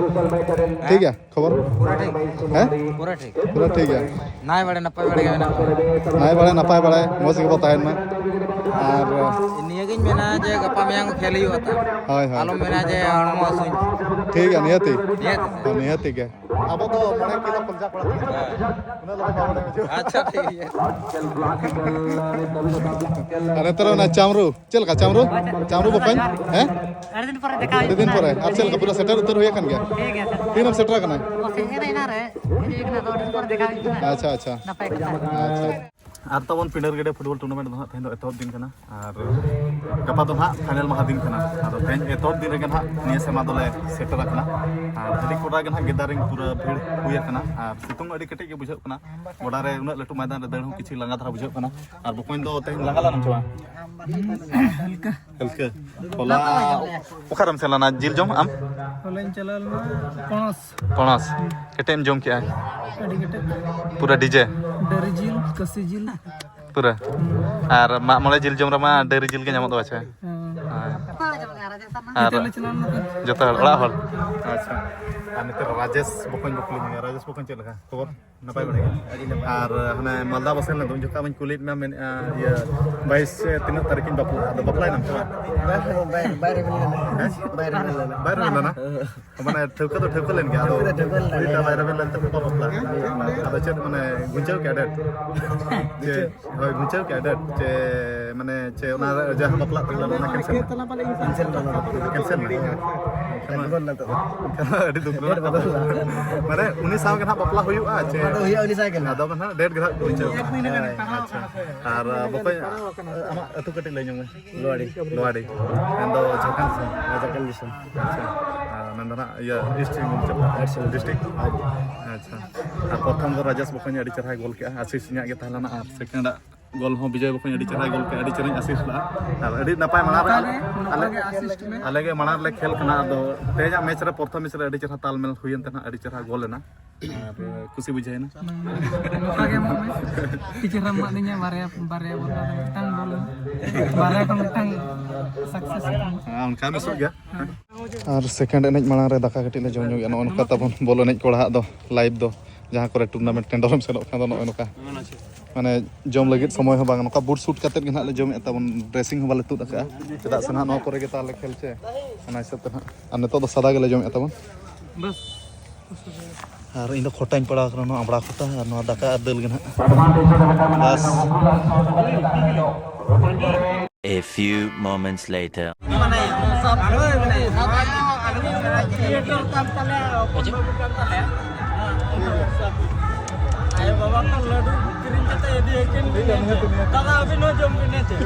ᱴᱷᱤᱠ ᱜᱮᱭᱟ ᱠᱷᱚᱵᱚᱨ? ᱯᱩᱨᱟᱹ ᱴᱷᱤᱠ᱾ ᱦᱮᱸ? ᱯᱩᱨᱟᱹ ᱴᱷᱤᱠ᱾ ᱯᱩᱨᱟᱹ ᱴᱷᱤᱠ ᱜᱮᱭᱟ᱾ ᱱᱟᱭ ᱵᱟᱲᱮ ᱱᱟᱯᱟᱭ ᱵᱟᱲᱮ ᱜᱮ ᱢᱮᱱᱟᱜ ᱵᱚᱱᱟ᱾ ᱱᱟᱭ ᱵᱟᱲᱮ ᱱᱟᱯᱟᱭ ᱵᱟᱲᱮ ᱢᱚᱡᱽ ᱜᱮᱵᱚ ᱛᱟᱦᱮᱱ ᱢᱟ᱾ ᱟᱨ ᱱᱤᱭᱟᱹᱜᱤᱧ ᱢᱮᱱᱟ ᱡᱮ ᱜᱟᱯᱟ ᱢᱮᱭᱟᱝ ᱠᱷᱮᱞ ᱦᱩᱭᱩᱜᱼᱟ ᱛᱚ᱾ ᱦᱳᱭ, ᱦᱳᱭ᱾ ᱟᱞᱚᱢ ᱢᱮᱱᱟ ᱡᱮ ᱦᱚᱲᱢᱚ ᱦᱟᱹᱥᱩᱧ᱾ ᱴᱷᱤᱠ ᱜᱮᱭᱟ, ᱱᱤᱦᱟᱹᱛᱤ᱾ ᱱᱤᱦᱟᱹᱛᱤ᱾ ᱦᱳᱭ, ᱱᱤᱦᱟᱹᱛᱤ ᱜᱮ᱾ ᱟᱵᱚ ᱫᱚ ᱢᱚᱬᱮ ᱠᱤᱞᱳ ᱠᱚᱞᱡᱟ ᱠᱚᱲᱟ ᱠᱟᱱᱟ᱾ ᱩᱱᱟᱹᱜ ᱞᱚᱜᱚᱱ ᱵᱟᱵᱚᱱ ᱦᱤᱡᱩᱜᱼᱟ᱾ ᱟᱪᱪᱷᱟ, ᱴᱷᱤᱠ ᱜᱮᱭᱟ᱾ ᱟᱨ ᱱᱮᱛᱟᱨ ᱚᱱᱟ ᱪᱟᱢᱨᱩ, ᱪᱮᱫ ᱞᱮᱠᱟ ᱪᱟᱢᱨᱩ? ᱪᱟᱢᱨᱩ ᱵᱚᱠᱚᱧ? ᱦᱮᱸ? ᱟᱹᱰᱤ ᱫᱤᱱ ᱯᱚᱨᱮ ᱫᱮᱠᱷᱟ ᱦᱩᱭᱩᱜ ᱟᱹᱰᱤ ᱫᱤᱱ ᱠᱟᱱᱟ᱾ ᱯᱚᱨᱮ᱾ ᱟᱨ ᱪᱮᱫ ᱞᱮᱠᱟ ᱯᱩᱨᱟᱹ ᱥᱮᱴᱮᱨ ᱩᱛᱟᱹᱨ ᱦᱩᱭ ᱟᱠᱟᱱ ᱜᱮᱭᱟ? ᱴᱷᱤᱠ ᱜᱮᱭᱟ, ᱥᱮᱴᱮᱨ᱾ ᱛᱤᱱᱟᱹᱜ ᱮᱢ ᱥᱮᱴᱮᱨ ᱟᱠᱟᱱᱟ? ᱚ, ᱥᱮᱴᱮᱨ ᱮᱱᱟ ᱨᱮ᱾ ᱦᱮᱡ ᱦᱩᱭ ᱠᱟᱱᱟ, ᱟᱫᱚ ᱟᱹᱰᱤ ᱫᱤᱱ ᱯᱚᱨᱮ ᱫᱮᱠᱷᱟ ᱦᱩᱭᱩᱜ ᱠᱟᱱᱟ᱾ ᱟᱪᱪᱷᱟ, ᱟᱪᱪᱷᱟ᱾ ᱱᱟᱯᱟᱭ ᱠᱟᱛᱷᱟ᱾ ᱟᱪᱪᱷᱟ᱾ ᱟᱨ ᱛᱟᱵᱚᱱ ᱯᱤᱸᱰᱟᱹᱨ ᱜᱮᱰᱮ ᱯᱷᱩᱴᱵᱚᱞ ᱴᱩᱨᱱᱟᱢᱮᱱᱴ ᱫᱚ ᱦᱟᱸᱜ ᱛᱮᱦᱮᱧ ᱫᱚ ᱮᱛᱚᱦᱚᱵ ᱫᱤᱱ ᱠᱟᱱᱟ, ᱟᱨ ᱜᱟᱯᱟ ᱫᱚ ᱦᱟᱸᱜ ᱯᱷᱟᱭᱱᱮᱞ ᱢᱟᱦᱟ ᱫᱤᱱ ᱠᱟᱱᱟ᱾ ᱟᱫᱚ ᱛᱮᱦᱮᱧ ᱮᱛᱚᱦᱚᱵ ᱫᱤᱱ ᱨᱮᱜᱮ ᱦᱟᱸᱜ ᱱᱤᱭᱟᱹ ᱥᱮᱨᱢᱟ ᱫᱚᱞᱮ ᱥᱮᱴᱮᱨ ᱟᱠᱟᱱᱟ, ᱟᱨ ᱟᱹᱰᱤ ᱠᱚᱰᱟ ᱜᱮ ᱦᱟᱸᱜ ᱜᱮᱫᱟᱨᱤᱝ ᱯᱩᱨᱟᱹ ᱵᱷᱤᱲ ᱦᱩᱭ ᱟᱠᱟᱱᱟ, ᱟᱨ ᱥᱤᱛᱩᱝ ᱟᱹᱰᱤ ᱠᱮᱴᱮᱡ ᱜᱮ ᱵᱩᱡᱷᱟᱹᱜ ᱠᱟᱱᱟ᱾ ᱜᱚᱰᱟ ᱨᱮ ᱩᱱᱟᱹᱜ ᱞᱟᱹᱴᱩ ᱢᱚᱭᱫᱟᱱ ᱨᱮ ᱫᱟᱹᱲ ᱦᱚᱸ ᱠᱤᱪᱷᱩ ᱞᱟᱸᱜᱟ ᱫᱷᱟᱨᱟ ᱵᱩᱡᱷᱟᱹᱜ ᱠᱟᱱᱟ᱾ ᱟᱨ ᱵᱚᱠᱚᱧ ᱫᱚ ᱛᱮᱦᱮᱧ ᱞᱟᱸᱜᱟ ᱞᱮᱱᱟᱢ ᱥᱮ ᱵᱟᱝ? ᱦᱟᱞᱠᱟ᱾ ᱦᱟᱞᱠᱟ᱾ ᱦᱚᱞᱟ ᱚᱠᱟᱨᱮᱢ ᱥᱮᱱ ᱞᱮᱱᱟ ᱡᱤᱞ ᱡᱚᱢ ᱟᱢ? ᱦᱚᱞᱟᱧ ᱪᱟᱞᱟᱣ ᱞᱮᱱᱟ ᱯᱚᱱᱚᱥ᱾ ᱯᱚᱱᱚᱥ᱾ ᱠᱮᱴᱮᱡ ᱮᱢ ᱡᱚᱢ ᱠᱮᱜᱼᱟ? ᱟᱹᱰᱤ ᱠᱮᱴᱮᱡ᱾ ᱯᱩᱨᱟᱹ ᱰᱤᱡᱮ? ᱰᱟᱹᱨᱤ ᱡᱤᱞ, ᱠᱟᱹᱥᱤ ᱡᱤᱞ᱾ ᱯᱩᱨᱟᱹ? ᱟᱨ ᱢᱟᱜ ᱢᱚᱬᱮ ᱡᱤᱞ ᱡᱚᱢ ᱨᱮᱢᱟ ᱰᱟᱹᱨᱤ ᱡᱤᱞ ᱜᱮ ᱧᱟᱢᱚᱜ ᱫᱚ ᱯᱟᱪᱷᱮ? ᱦᱮᱸ᱾ ᱦᱳᱭ᱾ ᱟᱨ ᱡᱚᱛᱚ ᱦᱚᱲ, ᱚᱲᱟᱜ ᱦᱚᱲ᱾ ᱟᱪᱪᱷᱟ, ᱟᱨ ᱱᱤᱛᱚᱜ ᱨᱟᱡᱮᱥ ᱵᱚᱠᱚᱧ ᱵᱚᱠᱚᱧ, ᱨᱟᱡᱮᱥ ᱵᱚᱠᱚᱧ ᱪᱮᱫ ᱞᱮᱠᱟ ᱠᱷᱚᱵᱚᱨ? ᱱᱟᱯᱟᱭ ᱵᱟᱲᱟ ᱜᱮ? ᱟᱹᱰᱤ ᱱᱟᱯᱟᱭ᱾ ᱟᱨ ᱦᱟᱱᱮ ᱢᱟᱞᱫᱟ ᱵᱚ ᱥᱮᱱ ᱞᱮᱱ ᱫᱚ, ᱩᱱ ᱡᱚᱠᱷᱟᱡ ᱢᱟᱧ ᱠᱩᱞᱤᱭᱮᱫ ᱢᱮᱭᱟ, ᱢᱮᱱᱮᱫᱼᱟ, ᱤᱭᱟᱹ, ᱵᱟᱭᱤᱥ ᱥᱮ ᱛᱤᱱᱟᱹᱜ ᱛᱟᱹᱨᱤᱠᱷ ᱤᱧ ᱵᱟᱯᱞᱟᱜᱼᱟ, ᱟᱫᱚ ᱵᱟᱯᱞᱟᱭᱮᱱᱟᱢ ᱥᱮ ᱵᱟᱝ? ᱵᱟᱭ, ᱵᱟᱭ, ᱵᱟᱭ ᱨᱮᱵᱮᱱ ᱞᱮᱱᱟ᱾ ᱦᱮᱸ? ᱵᱟᱭ ᱨᱮᱵᱮᱱ ᱞᱮᱱᱟ᱾ ᱵᱟᱭ ᱨᱮᱵᱮᱱ ᱞᱮᱱᱟ? ᱢᱟᱱᱮ ᱴᱷᱟᱹᱣᱠᱟᱹ ᱫᱚ ᱴᱷᱟᱹᱣᱠᱟᱹ ᱞᱮᱱ ᱜᱮᱭᱟ, ᱟᱫᱚ ᱴᱷᱟᱹᱣᱠᱟᱹ ᱫᱚ ᱴᱷᱟᱹᱣᱠᱟᱹ ᱞᱮᱱ ᱜᱮᱭᱟ᱾ ᱰᱮᱴ ᱟᱨ ᱵᱟᱭ ᱨᱮᱵᱮᱱ ᱞᱮᱱ ᱛᱮ ᱵᱟᱯᱞᱟ᱾ ᱟᱫᱚ ᱪᱮᱫ ᱢᱟᱱᱮ ᱜᱩᱸᱡᱟᱹᱣ ᱠᱮᱜᱼᱟ ᱰᱮᱴ? ᱪᱮᱫ? ᱦᱳᱭ, ᱜᱩᱸᱡᱟᱹᱣ ᱠᱮᱜᱼᱟ ᱰᱮᱴ ᱪᱮ, ᱢᱟᱱᱮ, ᱪᱮ ᱚᱱᱟ ᱡᱟᱦᱟᱸ ᱵᱟᱯᱞᱟᱜ ᱛᱟᱦᱮᱸ ᱞᱮᱱᱟ, ᱚᱱᱟ ᱠᱮᱱᱥᱮᱞ ᱱᱟ? ᱠᱮᱱᱥᱮᱞ ᱱᱟ ᱚᱱᱟ ᱫᱚ᱾ ᱠᱮᱱᱥᱮᱞ ᱱᱟ? ᱮᱱᱠᱷᱟᱱ ᱢᱟ ᱵᱚᱫᱚᱞ ᱱᱟ ᱛᱚ᱾ ᱮᱱᱠᱷᱟᱱ ᱢᱟ ᱟᱹᱰᱤ ᱫᱩᱠ ᱨᱮᱱᱟᱜ ᱠᱟᱛᱷᱟ᱾ ᱢᱟᱱᱮ, ᱩᱱᱤ ᱥᱟᱶ ᱜᱮ ᱱᱟᱦᱟᱜ ᱵᱟᱯᱞᱟ ᱦᱩᱭᱩᱜᱼᱟ ᱪᱮ? ᱟᱫᱚ ᱦᱩᱭᱩᱜᱼᱟ, ᱩᱱᱤ ᱥᱟᱶ ᱜᱮ ᱱᱟᱦᱟᱜ᱾ ᱟᱫᱚ ᱱᱟᱦᱟᱜ ᱰᱮᱴ ᱜᱮ ᱱᱟᱦᱟᱜ ᱠᱚ ᱩᱪᱟᱹᱲ ᱠᱟᱜᱼᱟ᱾ ᱦᱳᱭ, ᱟᱪᱪᱷᱟ᱾ ᱟᱨ, ᱵᱚᱠᱚᱧ, ᱟᱢᱟᱜ ᱟᱹᱛᱩ ᱠᱟᱹᱴᱤᱡ ᱞᱟᱹᱭ ᱧᱚᱜ ᱢᱮ᱾ ᱞᱳᱣᱟᱲᱤ᱾ ᱞᱳᱣᱟᱲᱤ᱾ ᱢᱮᱱᱫᱚ ᱡᱷᱟᱲᱠᱷᱚᱸᱰ ᱥᱮᱱ? ᱦᱮᱸ, ᱡᱷᱟᱲᱠᱷᱚᱸᱰ ᱫᱤᱥᱚᱢ᱾ ᱟᱪᱪᱷᱟ᱾ ᱟᱨ ᱢᱮᱱᱫᱚ ᱱᱟᱦᱟᱜ ᱤᱭᱟᱹ ᱤᱥᱴ ᱥᱤᱝᱵᱷᱩᱢ ᱪᱟᱯᱟ? ᱤᱥᱴ ᱥᱤᱝᱵᱷᱩᱢ᱾ ᱰᱤᱥᱴᱨᱤᱠᱴ? ᱟᱪᱪᱷᱟ᱾ ᱟᱨ ᱯᱨᱚᱛᱷᱚᱢ ᱫᱚ ᱨᱟᱡᱮᱥ ᱵᱚᱠᱚᱧ ᱟᱹᱰᱤ ᱪᱮᱦᱨᱟᱭ ᱜᱳᱞ ᱠᱮᱜᱼᱟ, ᱟᱥᱤᱥ ᱤᱧᱟᱹᱜ ᱜᱮ ᱛᱟᱦᱮᱸ ᱞᱮᱱᱟ, ᱟᱨ ᱥᱮᱠᱮᱱᱰ ᱟᱜ ᱜᱳᱞ ᱦᱚᱸ ᱵᱤᱡᱚᱭ ᱵᱚᱠᱚᱧ ᱟᱹᱰᱤ ᱪᱮᱦᱨᱟᱭ ᱜᱳᱞ ᱠᱮᱜᱼᱟ, ᱟᱹᱰᱤ ᱪᱮᱦᱨᱟᱧ ᱟᱥᱤᱥ ᱞᱮᱜᱼᱟ᱾ ᱟᱨ ᱟᱹᱰᱤ ᱱᱟᱯᱟᱭ ᱢᱟᱲᱟᱝ ᱨᱮ ᱱᱚᱝᱠᱟ ᱜᱮ, ᱱᱚᱝᱠᱟ ᱟᱞᱮ, ᱜᱮ ᱟᱥᱤᱥᱴ ᱢᱮ᱾ ᱟᱞᱮ ᱜᱮ ᱢᱟᱲᱟᱝ ᱨᱮᱞᱮ ᱠᱷᱮᱞ ᱠᱟᱱᱟ, ᱟᱫᱚ ᱛᱮᱦᱮᱧᱟᱜ ᱢᱮᱪ ᱨᱮ, ᱯᱨᱚᱛᱷᱚᱢ ᱢᱮᱪ ᱨᱮ ᱟᱹᱰᱤ ᱪᱮᱦᱨᱟ ᱛᱟᱞᱢᱮᱞ ᱦᱩᱭᱮᱱ ᱛᱟᱦᱮᱱᱟ, ᱟᱹᱰᱤ ᱪᱮᱦᱨᱟ ᱜᱳᱞ ᱮᱱᱟ᱾ ᱟᱨ ᱠᱩᱥᱤ ᱵᱩᱡᱷᱟᱹᱣ ᱮᱱᱟ᱾ ᱱᱚᱝᱠᱟ ᱜᱮ ᱮᱢᱚᱜ ᱢᱮ᱾ ᱟᱹᱰᱤ ᱪᱮᱦᱨᱟᱢ ᱮᱢᱟᱫᱤᱧᱟ, ᱵᱟᱨᱭᱟ, ᱵᱟᱨᱭᱟ ᱵᱚᱞ, ᱢᱤᱫᱴᱟᱝ ᱜᱳᱞ, ᱵᱟᱨᱭᱟ ᱠᱷᱚᱱ ᱢᱤᱫᱴᱟᱝ ᱥᱟᱠᱥᱮᱥ᱾ ᱦᱮᱸ, ᱚᱱᱠᱟ ᱢᱤᱥᱚᱜ ᱜᱮᱭᱟ᱾ ᱟᱨ ᱥᱮᱠᱮᱱᱰ ᱮᱱᱮᱡ ᱢᱟᱲᱟᱝ ᱨᱮ ᱫᱟᱠᱟ ᱠᱟᱹᱴᱤᱡ ᱞᱮ ᱡᱚᱢ ᱧᱚᱜ ᱜᱮᱭᱟ᱾ ᱱᱚᱜᱼᱚ ᱱᱚᱝᱠᱟ ᱛᱟᱵᱚᱱ ᱵᱚᱞ ᱮᱱᱮᱡ ᱠᱚᱲᱟᱣᱟᱜ ᱫᱚ, ᱞᱟᱭᱤᱵᱷ ᱫᱚ, ᱡᱟᱦᱟᱸ ᱠᱚᱨᱮ ᱴᱩᱨᱱᱟᱢᱮᱱᱴ ᱴᱮᱱᱰᱟᱨ ᱮᱢ ᱥᱮᱱᱚᱜ ᱠᱷᱟᱱ ᱫᱚ ᱱᱚᱜᱼᱚ ᱱᱚᱝᱠᱟ᱾ ᱢᱟᱱᱮ ᱡᱚᱢ ᱞᱟᱹᱜᱤᱫ ᱥᱚᱢᱚᱭ ᱦᱚᱸ ᱵᱟᱝ, ᱱᱚᱝᱠᱟ ᱵᱩᱴ ᱥᱩᱴ ᱠᱟᱛᱮᱫ ᱜᱮ ᱱᱟᱦᱟᱜ ᱞᱮ ᱡᱚᱢᱮᱫ ᱛᱟᱵᱚᱱ, ᱰᱨᱮᱥᱤᱝ ᱦᱚᱸ ᱵᱟᱞᱮ ᱛᱩᱫ ᱟᱠᱟᱫᱼᱟ, ᱪᱮᱫᱟᱜ ᱥᱮ ᱱᱟᱦᱟᱜ ᱱᱚᱣᱟ ᱠᱚᱨᱮ ᱜᱮ ᱛᱟᱦᱞᱮ ᱠᱷᱮᱞ ᱪᱮ, ᱚᱱᱟ ᱦᱤᱥᱟᱹᱵ ᱛᱮ ᱱᱟᱦᱟᱜ᱾ ᱟᱨ ᱱᱤᱛᱚᱜ ᱫᱚ ᱥᱟᱫᱟ ᱜᱮᱞᱮ ᱡᱚᱢᱮᱫ ᱛᱟᱵᱚᱱ᱾ ᱵᱟᱥ᱾ ᱟᱨ ᱤᱧ ᱫᱚ ᱠᱷᱚᱴᱟᱧ ᱯᱟᱲᱟᱣ ᱠᱟᱱᱟ, ᱱᱚᱣᱟ ᱟᱢᱲᱟ ᱠᱷᱚᱴᱟ ᱟᱨ ᱱᱚᱣᱟ ᱫᱟᱠᱟ ᱟᱨ ᱫᱟᱹᱞ ᱜᱮ ᱱᱟᱦᱟᱜ᱾ ᱵᱟᱥ᱾ A few moments later. ᱢᱟᱱᱮ, ᱥᱟᱵ ᱫᱚ, ᱢᱟᱱᱮ, ᱥᱟᱵ ᱠᱨᱤᱭᱮᱴᱚᱨ ᱠᱟᱱ ᱛᱟᱞᱮᱭᱟ, ᱦᱚᱯᱚᱱ ᱵᱟᱹᱵᱩ ᱠᱟᱱ ᱛᱟᱞᱮᱭᱟ᱾ ᱟᱭᱳ ᱵᱟᱵᱟ ᱠᱚ ᱞᱟᱹᱰᱩ ᱠᱤᱨᱤᱧ ᱠᱟᱛᱮ ᱤᱫᱤ ᱟᱹᱠᱤᱱ ᱵᱤᱱ᱾ ᱫᱟᱫᱟ, ᱟᱹᱵᱤᱱ ᱦᱚᱸ ᱡᱚᱢ ᱵᱤᱱ, ᱦᱮᱸ ᱪᱮ?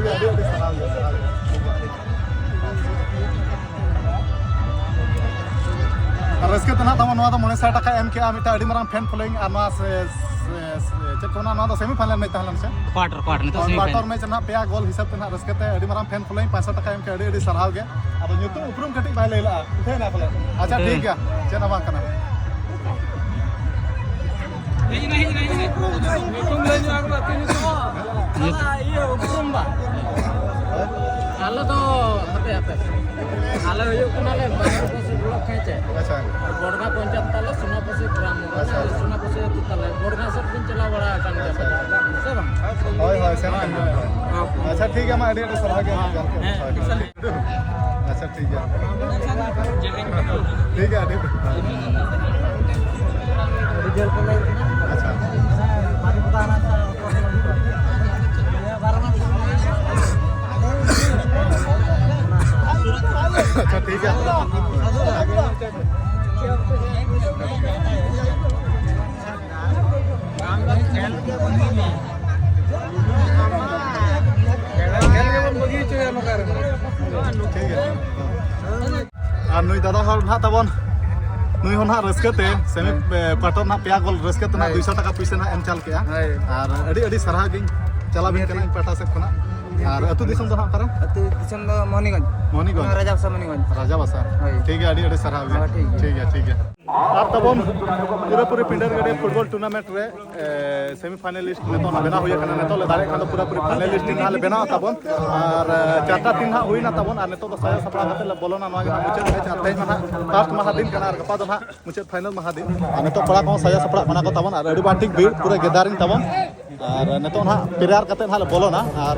ᱟᱨ ᱨᱟᱹᱥᱠᱟᱹ ᱛᱮ ᱱᱟᱦᱟᱜ ᱛᱟᱵᱚᱱ ᱱᱚᱣᱟ ᱫᱚ ᱢᱚᱬᱮ ᱥᱟᱭ ᱴᱟᱠᱟ ᱮᱢ ᱠᱮᱜᱼᱟ ᱢᱤᱫᱴᱟᱝ ᱟᱹᱰᱤ ᱢᱟᱨᱟᱝ ᱯᱷᱮᱱ ᱯᱷᱚᱞᱳᱭᱤᱝ, ᱟᱨ ᱱᱚᱣᱟ ᱥᱮ, ᱥᱮ, ᱥᱮ, ᱪᱮᱫ ᱠᱚ ᱢᱮᱱᱟ, ᱱᱚᱣᱟ ᱫᱚ ᱥᱮᱢᱤ ᱯᱷᱟᱭᱱᱟᱞ ᱢᱮᱪ ᱛᱟᱦᱮᱸ ᱞᱮᱱᱟ ᱥᱮ? ᱠᱚᱣᱟᱴᱟᱨ, ᱠᱚᱣᱟᱴᱟᱨ, ᱱᱤᱛᱚᱜ ᱥᱮᱢᱤ ᱯᱷᱟᱭᱱᱟᱞ᱾ ᱠᱚᱣᱟᱴᱟᱨ ᱢᱮᱪ ᱨᱮᱱᱟᱜ ᱯᱮᱭᱟ ᱜᱳᱞ ᱦᱤᱥᱟᱹᱵ ᱛᱮ ᱱᱟᱦᱟᱜ ᱨᱟᱹᱥᱠᱟᱹ ᱛᱮ ᱟᱹᱰᱤ ᱢᱟᱨᱟᱝ ᱯᱷᱮᱱ ᱯᱷᱚᱞᱳᱭᱤᱝ, ᱯᱟᱸᱪᱥᱚ ᱴᱟᱠᱟ ᱮᱢ ᱠᱮᱜᱼᱟ, ᱟᱹᱰᱤ ᱟᱹᱰᱤ ᱥᱟᱨᱦᱟᱣ ᱜᱮ᱾ ᱟᱫᱚ ᱧᱩᱛᱩᱢ ᱩᱯᱨᱩᱢ ᱠᱟᱹᱴᱤᱡ ᱵᱟᱭ ᱞᱟᱹᱭ ᱞᱟᱜᱼᱟ, ᱩᱴᱷᱟᱹᱣ ᱮᱱᱟ ᱯᱟᱞᱮ᱾ ᱟᱪᱪᱷᱟ, ᱦᱮᱸ᱾ ᱴᱷᱤᱠ ᱜᱮᱭᱟ, ᱪᱮᱫ ᱦᱚᱸ ᱵᱟᱝ ᱠᱟᱱᱟ᱾ ᱦᱮᱡ ᱮᱱᱟ, ᱦᱮᱡ ᱮᱱᱟ, ᱦᱮᱡ ᱮᱱᱟ᱾ ᱧᱩᱛᱩᱢ ᱞᱟᱹᱭ ᱧᱚᱜ ᱟᱠᱚ ᱵᱟᱠᱚ ᱧᱩᱛᱩᱢ᱾ ᱫᱟᱫᱟ, ᱤᱭᱟᱹ, ᱩᱯᱨᱩᱢ ᱵᱟ? ᱟᱞᱮ ᱫᱚ ᱦᱟᱯᱮ ᱦᱟᱯᱮ ᱟᱞᱮ ᱦᱩᱭᱩᱜ ᱠᱟᱱᱟᱞᱮ ᱵᱟᱦᱨᱮᱯᱟᱥᱤ ᱵᱞᱚᱠ ᱦᱮᱸ ᱪᱮ᱾ ᱟᱪᱪᱷᱟ᱾ ᱵᱚᱲᱜᱟ ᱯᱚᱧᱪᱟᱭᱮᱛ ᱛᱟᱞᱮ, ᱥᱳᱱᱟᱯᱟᱥᱤ ᱜᱨᱟᱢ᱾ ᱟᱪᱪᱷᱟ᱾ ᱥᱳᱱᱟᱯᱟᱥᱤ ᱟᱹᱛᱩ ᱛᱟᱞᱮ᱾ ᱵᱚᱲᱜᱟ ᱥᱮᱫ ᱵᱤᱱ ᱪᱟᱞᱟᱣ ᱵᱟᱲᱟ ᱟᱠᱟᱱ ᱜᱮᱭᱟ ᱥᱮ ᱵᱟᱝ? ᱦᱳᱭ ᱦᱳᱭ, ᱥᱮᱱ ᱠᱟᱱ ᱜᱮᱭᱟ᱾ ᱟᱪᱪᱷᱟ, ᱴᱷᱤᱠ ᱜᱮᱭᱟ, ᱢᱟ ᱟᱹᱰᱤ ᱟᱹᱰᱤ ᱥᱟᱨᱦᱟᱣ ᱜᱮ᱾ ᱦᱮᱸ, ᱦᱳᱭ᱾ ᱟᱪᱪᱷᱟ, ᱴᱷᱤᱠ ᱜᱮᱭᱟ᱾ ᱴᱷᱤᱠ ᱜᱮᱭᱟ, ᱟᱹᱰᱤ ᱟᱹᱰᱤ ᱡᱷᱟᱹᱞ ᱠᱷᱚᱱ ᱞᱮ ᱦᱮᱡ ᱠᱟᱱᱟ᱾ ᱟᱪᱪᱷᱟ᱾ ᱦᱮᱸ, ᱵᱟᱨᱤᱯᱟᱫᱟ ᱦᱟᱱᱟ ᱥᱟ-, ᱟᱪᱪᱷᱟ, ᱴᱷᱤᱠ ᱜᱮᱭᱟ᱾ ᱟᱨ ᱱᱩᱭ ᱫᱟᱫᱟ ᱦᱚᱲ ᱱᱟᱦᱟᱜ ᱛᱟᱵᱚᱱ, ᱱᱩᱭ ᱦᱚᱸ ᱱᱟᱦᱟᱜ ᱨᱟᱹᱥᱠᱟᱹ ᱛᱮ ᱥᱮᱢᱤ, ᱦᱮᱸ᱾ ᱮ, ᱠᱣᱟᱴᱟᱨ ᱱᱟᱦᱟᱜ ᱯᱮᱭᱟ ᱜᱳᱞ ᱨᱟᱹᱥᱠᱟᱹ ᱛᱮ ᱱᱟᱦᱟᱜ ᱦᱳᱭ᱾ ᱫᱩᱭᱥᱚ ᱴᱟᱠᱟ ᱯᱩᱭᱥᱟᱹ ᱱᱟᱦᱟᱜ ᱮᱢ ᱪᱟᱞ ᱠᱮᱜᱼᱟ᱾ ᱦᱳᱭ᱾ ᱟᱨ ᱟᱹᱰᱤ ᱟᱹᱰᱤ ᱥᱟᱨᱦᱟᱣ ᱜᱤᱧ ᱪᱟᱞᱟᱣ ᱟᱵᱮᱱ ᱠᱟᱱᱟ ᱤᱧ ᱯᱟᱦᱴᱟ ᱥᱮᱫ ᱠᱷᱚᱱᱟᱜ᱾ ᱟᱨ ᱟᱹᱛᱩ ᱫᱤᱥᱚᱢ ᱫᱚ ᱱᱟᱦᱟᱜ ᱚᱠᱟᱨᱮ? ᱟᱹᱛᱩ ᱫᱤᱥᱚᱢ ᱫᱚ ᱢᱳᱦᱱᱤᱜᱚᱸᱡᱽ᱾ ᱢᱳᱦᱱᱤᱜᱚᱸᱡᱽ? ᱨᱟᱡᱟᱵᱟᱥᱟ ᱢᱳᱦᱱᱤᱜᱚᱸᱡᱽ᱾ ᱨᱟᱡᱟᱵᱟᱥᱟ᱾ ᱦᱳᱭ᱾ ᱴᱷᱤᱠ ᱜᱮᱭᱟ, ᱟᱹᱰᱤ ᱟᱹᱰᱤ ᱥᱟᱨᱦᱟᱣ ᱜᱮ᱾ ᱦᱳᱭ, ᱴᱷᱤᱠ ᱜᱮᱭᱟ᱾ ᱴᱷᱤᱠ ᱜᱮᱭᱟ, ᱴᱷᱤᱠ ᱜᱮᱭᱟ᱾ ᱟᱨ ᱛᱟᱵᱚᱱ ᱯᱩᱨᱟᱹᱯᱩᱨᱤ ᱯᱤᱸᱰᱟᱹᱨ ᱜᱟᱹᱰᱤ ᱯᱷᱩᱴᱵᱚᱞ ᱴᱩᱨᱱᱟᱢᱮᱱᱴ ᱨᱮ, ᱮ, ᱥᱮᱢᱤ ᱯᱷᱟᱭᱱᱟᱞᱤᱥᱴ ᱱᱤᱛᱚᱜ ᱱᱟᱜ ᱵᱮᱱᱟᱣ ᱦᱩᱭ ᱟᱠᱟᱱᱟ᱾ ᱱᱤᱛᱚᱜ ᱞᱮ ᱫᱟᱲᱮᱭᱟᱜ ᱠᱷᱟᱱ ᱫᱚ ᱯᱩᱨᱟᱹᱯᱩᱨᱤ ᱯᱷᱟᱭᱱᱟᱞᱤᱥᱴ ᱴᱤᱢ ᱱᱟᱜ ᱞᱮ ᱵᱮᱱᱟᱣ ᱛᱟᱵᱚᱱ᱾ ᱟᱨ, ᱮ, ᱪᱟᱨᱴᱟ ᱴᱤᱢ ᱱᱟᱜ ᱦᱩᱭᱱᱟ ᱛᱟᱵᱚᱱ ᱟᱨ ᱱᱤᱛᱚᱜ ᱫᱚ ᱥᱟᱡᱟᱣ ᱥᱟᱯᱲᱟᱣ ᱠᱟᱛᱮ ᱞᱮ ᱵᱚᱞᱚᱱᱟ᱾ ᱱᱚᱣᱟ ᱜᱮ ᱱᱟᱜ ᱢᱩᱪᱟᱹᱫ ᱢᱮᱪ ᱟᱨ ᱛᱮᱦᱮᱧ ᱢᱟ ᱱᱟᱜ ᱯᱷᱟᱥᱴ ᱢᱟᱦᱟ ᱫᱤᱱ ᱠᱟᱱᱟ ᱟᱨ ᱜᱟᱯᱟ ᱫᱚ ᱱᱟᱜ ᱢᱩᱪᱟᱹᱫ ᱯᱷᱟᱭᱱᱟᱞ ᱢᱟᱦᱟ ᱫᱤᱱ᱾ ᱟᱨ ᱱᱤᱛᱚᱜ ᱠᱚᱲᱟ ᱠᱚᱦᱚᱸ ᱥᱟᱡᱟᱣ ᱥᱟᱯᱲᱟᱜ ᱠᱟᱱᱟ ᱠᱚ ᱛᱟᱵᱚᱱ ᱟᱨ ᱟᱹᱰᱤ ᱵᱟᱝ ᱴᱷᱤᱠ ᱵᱷᱤᱲ ᱯᱩᱨᱟᱹ ᱜᱮᱫᱟᱨᱤᱝ ᱛᱟᱵᱚᱱ᱾ ᱟᱨ ᱱᱤᱛᱚᱜ ᱱᱟᱦᱟᱜ ᱯᱨᱮᱭᱟᱨ ᱠᱟᱛᱮ ᱱᱟᱦᱟᱜ ᱞᱮ ᱵᱚᱞᱚᱱᱟ᱾ ᱟᱨ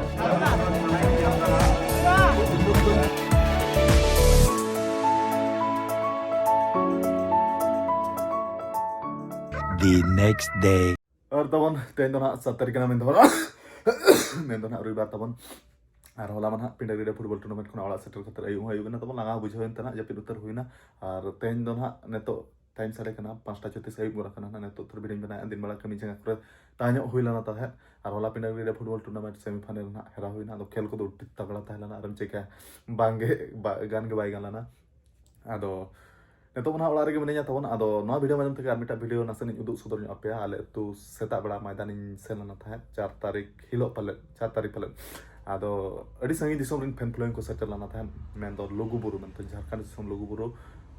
The next day. ᱟᱨ ᱛᱟᱵᱚᱱ ᱛᱮᱦᱮᱧ ᱫᱚ ᱱᱟᱦᱟᱜ ᱥᱟᱛ ᱛᱟᱹᱨᱤᱠᱷ ᱠᱟᱱᱟ, ᱢᱮᱱ ᱫᱚ ᱢᱮᱱ ᱫᱚ ᱱᱟᱦᱟᱜ ᱨᱚᱵᱤᱵᱟᱨ ᱛᱟᱵᱚᱱ᱾ ᱟᱨ ᱦᱚᱞᱟ ᱢᱟ ᱱᱟᱦᱟᱜ ᱯᱤᱸᱰᱟᱹ ᱜᱤᱰᱤ ᱯᱷᱩᱴᱵᱚᱞ ᱴᱩᱨᱱᱟᱢᱮᱱᱴ ᱠᱷᱚᱱᱟᱜ ᱚᱲᱟᱜ ᱥᱮᱴᱮᱨ ᱠᱟᱛᱮ ᱟᱹᱭᱩᱵ ᱦᱚᱸ ᱟᱹᱭᱩᱵ ᱮᱱᱟ ᱛᱟᱵᱚᱱ, ᱞᱟᱸᱜᱟ ᱦᱚᱸ ᱵᱩᱡᱷᱟᱹᱣ ᱮᱱ ᱛᱟᱦᱮᱱᱟ, ᱡᱟᱹᱯᱤᱫ ᱩᱛᱟᱹᱨ ᱦᱩᱭᱱᱟ᱾ ᱟᱨ ᱛᱮᱦᱮᱧ ᱫᱚ ᱱᱟᱦᱟᱜ ᱱᱤᱛᱚᱜ ᱴᱟᱭᱤᱢ ᱥᱟᱰᱮ ᱠᱟᱱᱟ ᱯᱟᱸᱪᱴᱟ ᱪᱷᱚᱛᱤᱥ, ᱟᱹᱭᱩᱵ ᱜᱚᱫ ᱟᱠᱟᱱᱟ ᱱᱟᱦᱟᱜ᱾ ᱱᱤᱛᱚᱜ ᱛᱷᱚᱲᱟ ᱵᱷᱤᱰᱤᱧ ᱵᱮᱱᱟᱣᱮᱫᱼᱟ, ᱫᱤᱱ ᱵᱮᱲᱟ ᱠᱟᱹᱢᱤ ᱡᱟᱸᱜᱟ ᱠᱚᱨᱮ ᱛᱟᱦᱮᱸ ᱧᱚᱜ ᱦᱩᱭ ᱞᱮᱱᱟ ᱛᱟᱦᱮᱸᱫ᱾ ᱟᱨ ᱦᱚᱞᱟ ᱯᱤᱸᱰᱟᱹ ᱜᱤᱰᱤ ᱯᱷᱩᱴᱵᱚᱞ ᱴᱩᱨᱱᱟᱢᱮᱱᱴ ᱥᱮᱢᱤ ᱯᱷᱟᱭᱱᱮᱞ ᱱᱟᱦᱟᱜ ᱦᱮᱨᱟᱣ ᱦᱩᱭᱱᱟ, ᱟᱫᱚ ᱠᱷᱮᱞ ᱠᱚᱫᱚ ᱟᱹᱰᱤ ᱛᱟᱜᱲᱟ ᱛᱟᱦᱮᱸ ᱞᱮᱱᱟ, ᱟᱨᱮᱢ ᱪᱤᱠᱟᱹᱭᱟ, ᱵᱟᱝᱜᱮ ᱵᱟ-, ᱜᱟᱱ ᱜᱮ ᱵᱟᱭ ᱜᱟᱱ ᱞᱮᱱᱟ᱾ ᱟᱫᱚ ᱱᱤᱛᱚᱜ ᱢᱟ ᱱᱟᱦᱟᱜ ᱚᱲᱟᱜ ᱨᱮᱜᱮ ᱢᱤᱱᱟᱹᱧᱟ ᱛᱟᱵᱚᱱ᱾ ᱟᱫᱚ ᱱᱚᱣᱟ ᱵᱷᱤᱰᱤᱭᱳ ᱢᱟᱫᱽᱫᱷᱚᱢ ᱛᱮᱜᱮ ᱟᱨ ᱢᱤᱫᱴᱟᱝ ᱵᱷᱤᱰᱤᱭᱳ ᱱᱟᱥᱮᱱᱟᱜ ᱤᱧ ᱩᱫᱩᱜ ᱥᱚᱫᱚᱨ ᱧᱚᱜ ᱟᱯᱮᱭᱟ᱾ ᱟᱞᱮ ᱟᱹᱛᱩ ᱥᱮᱛᱟᱜ ᱵᱮᱲᱟ ᱢᱚᱭᱫᱟᱱᱤᱧ ᱥᱮᱱ ᱞᱮᱱᱟ ᱛᱟᱦᱮᱸᱫ, ᱪᱟᱨ ᱛᱟᱹᱨᱤᱠᱷ ᱦᱤᱞᱳᱜ ᱯᱟᱞᱮᱫ, ᱪᱟᱨ ᱛᱟᱹᱨᱤᱠᱷ ᱯᱟᱞᱮᱫ᱾ ᱟᱫᱚ ᱟᱹᱰᱤ ᱥᱟᱺᱜᱤᱧ ᱫᱤᱥᱚᱢ ᱨᱮᱱ ᱯᱷᱮᱱ ᱯᱷᱚᱞᱳᱭᱤᱝ ᱠᱚ ᱥᱮᱴᱮᱨ ᱞᱮᱱᱟ ᱛᱟᱦᱮᱸᱫ, ᱢᱮᱱᱫᱚ ᱞᱩᱜᱩᱵᱩᱨᱩ ᱢᱮᱱᱛᱮ, ᱡᱷᱟᱲᱠᱷᱚᱸᱰ ᱫᱤᱥᱚᱢ ᱞᱩᱜᱩᱵᱩᱨᱩ᱾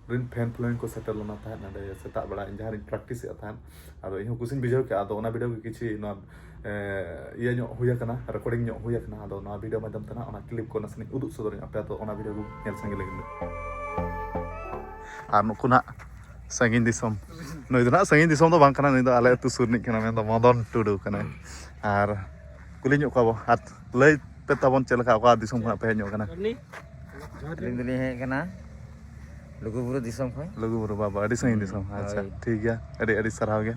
ᱨᱮᱱ ᱯᱷᱮᱱ ᱯᱷᱚᱞᱳᱭᱤᱝ ᱠᱚ ᱥᱮᱴᱮᱨ ᱞᱮᱱᱟ ᱛᱟᱦᱮᱸᱫ ᱱᱚᱰᱮ ᱥᱮᱛᱟᱜ ᱵᱮᱲᱟ, ᱤᱧ ᱡᱟᱦᱟᱸ ᱨᱤᱧ ᱯᱨᱮᱠᱴᱤᱥ ᱮᱫ ᱛᱟᱦᱮᱸᱫ᱾ ᱟᱫᱚ ᱤᱧ ᱦᱚᱸ ᱠᱩᱥᱤᱧ ᱵᱩᱡᱷᱟᱹᱣ ᱠᱮᱫᱟ᱾ ᱟᱫᱚ ᱚᱱᱟ ᱵᱷᱤᱰᱤᱭᱳ ᱜᱮ ᱠᱤᱪᱷᱩ ᱱᱚᱣᱟ ᱮ, ᱤᱭᱟᱹ ᱧᱚᱜ ᱦᱩᱭ ᱟᱠᱟᱱᱟ, ᱨᱮᱠᱚᱨᱰᱤᱝ ᱧᱚᱜ ᱦᱩᱭ ᱟᱠᱟᱱᱟ᱾ ᱟᱫᱚ ᱱᱚᱣᱟ ᱵᱷᱤᱰᱤᱭᱳ ᱢᱟᱫᱽᱫᱷᱚᱢ ᱛᱮ ᱱᱟᱜ ᱚᱱᱟ ᱠᱞᱤᱯ ᱠᱚ ᱱᱟᱥᱮᱱᱟᱜ ᱤᱧ ᱩᱫᱩᱜ ᱥᱚᱫᱚᱨ ᱧᱚᱜ ᱟᱯᱮᱭᱟ᱾ ᱛᱚ ᱚᱱᱟ ᱵᱷᱤᱰᱤᱭᱳ ᱜᱮ ᱧᱮᱞ ᱥᱟᱸᱜᱮ ᱞᱟᱹᱜᱤᱫ ᱫᱚ᱾ ᱟᱨ ᱱᱩᱠᱩ ᱱᱟᱜ ᱥᱟᱺᱜᱤᱧ ᱫᱤᱥᱚᱢ, ᱱᱩᱭ ᱫᱚ ᱱᱟᱜ ᱥᱟᱺᱜᱤᱧ ᱫᱤᱥᱚᱢ ᱫᱚ ᱵᱟᱝ ᱠᱟᱱᱟ, ᱱᱩᱭ ᱫᱚ ᱟᱞᱮ ᱟᱹᱛᱩ ᱥᱩᱨ ᱨᱤᱱᱤᱡ ᱠᱟᱱᱟ, ᱢᱮᱱᱫᱚ ᱢᱚᱫᱚᱱ ᱴᱩᱰᱩ ᱠᱟᱱᱟᱭ᱾ ᱟᱨ ᱠᱩᱞᱤ ᱧᱚᱜ ᱠᱚᱣᱟ ᱵᱚ, ᱟᱨ ᱞᱟᱹᱭ ᱯᱮ ᱛᱟᱵᱚᱱ ᱪᱮᱫ ᱞᱮᱠᱟ, ᱚᱠᱟ ᱫᱤᱥᱚᱢ ᱠᱷᱚᱱᱟᱜ ᱯᱮ ᱦᱮᱡ ᱧᱚᱜ ᱠᱟᱱᱟ? ᱟᱹᱞᱤᱧ ᱫᱚᱞᱤᱧ ᱦᱮᱡ ᱠᱟᱱᱟ ᱞᱩᱜᱩᱵᱩᱨᱩ ᱫᱤᱥᱚᱢ ᱠᱷᱚᱱ᱾ ᱞᱩᱜᱩᱵᱩᱨᱩ ᱵᱟᱵᱟ, ᱟᱹᱰᱤ ᱥᱟᱺᱜᱤᱧ ᱫᱤᱥᱚᱢ᱾ ᱟᱪᱪᱷᱟ, ᱦᱳᱭ᱾ ᱴᱷᱤᱠ ᱜᱮᱭᱟ, ᱟᱹᱰᱤ ᱟᱹᱰᱤ ᱥᱟᱨᱦᱟᱣ ᱜᱮ᱾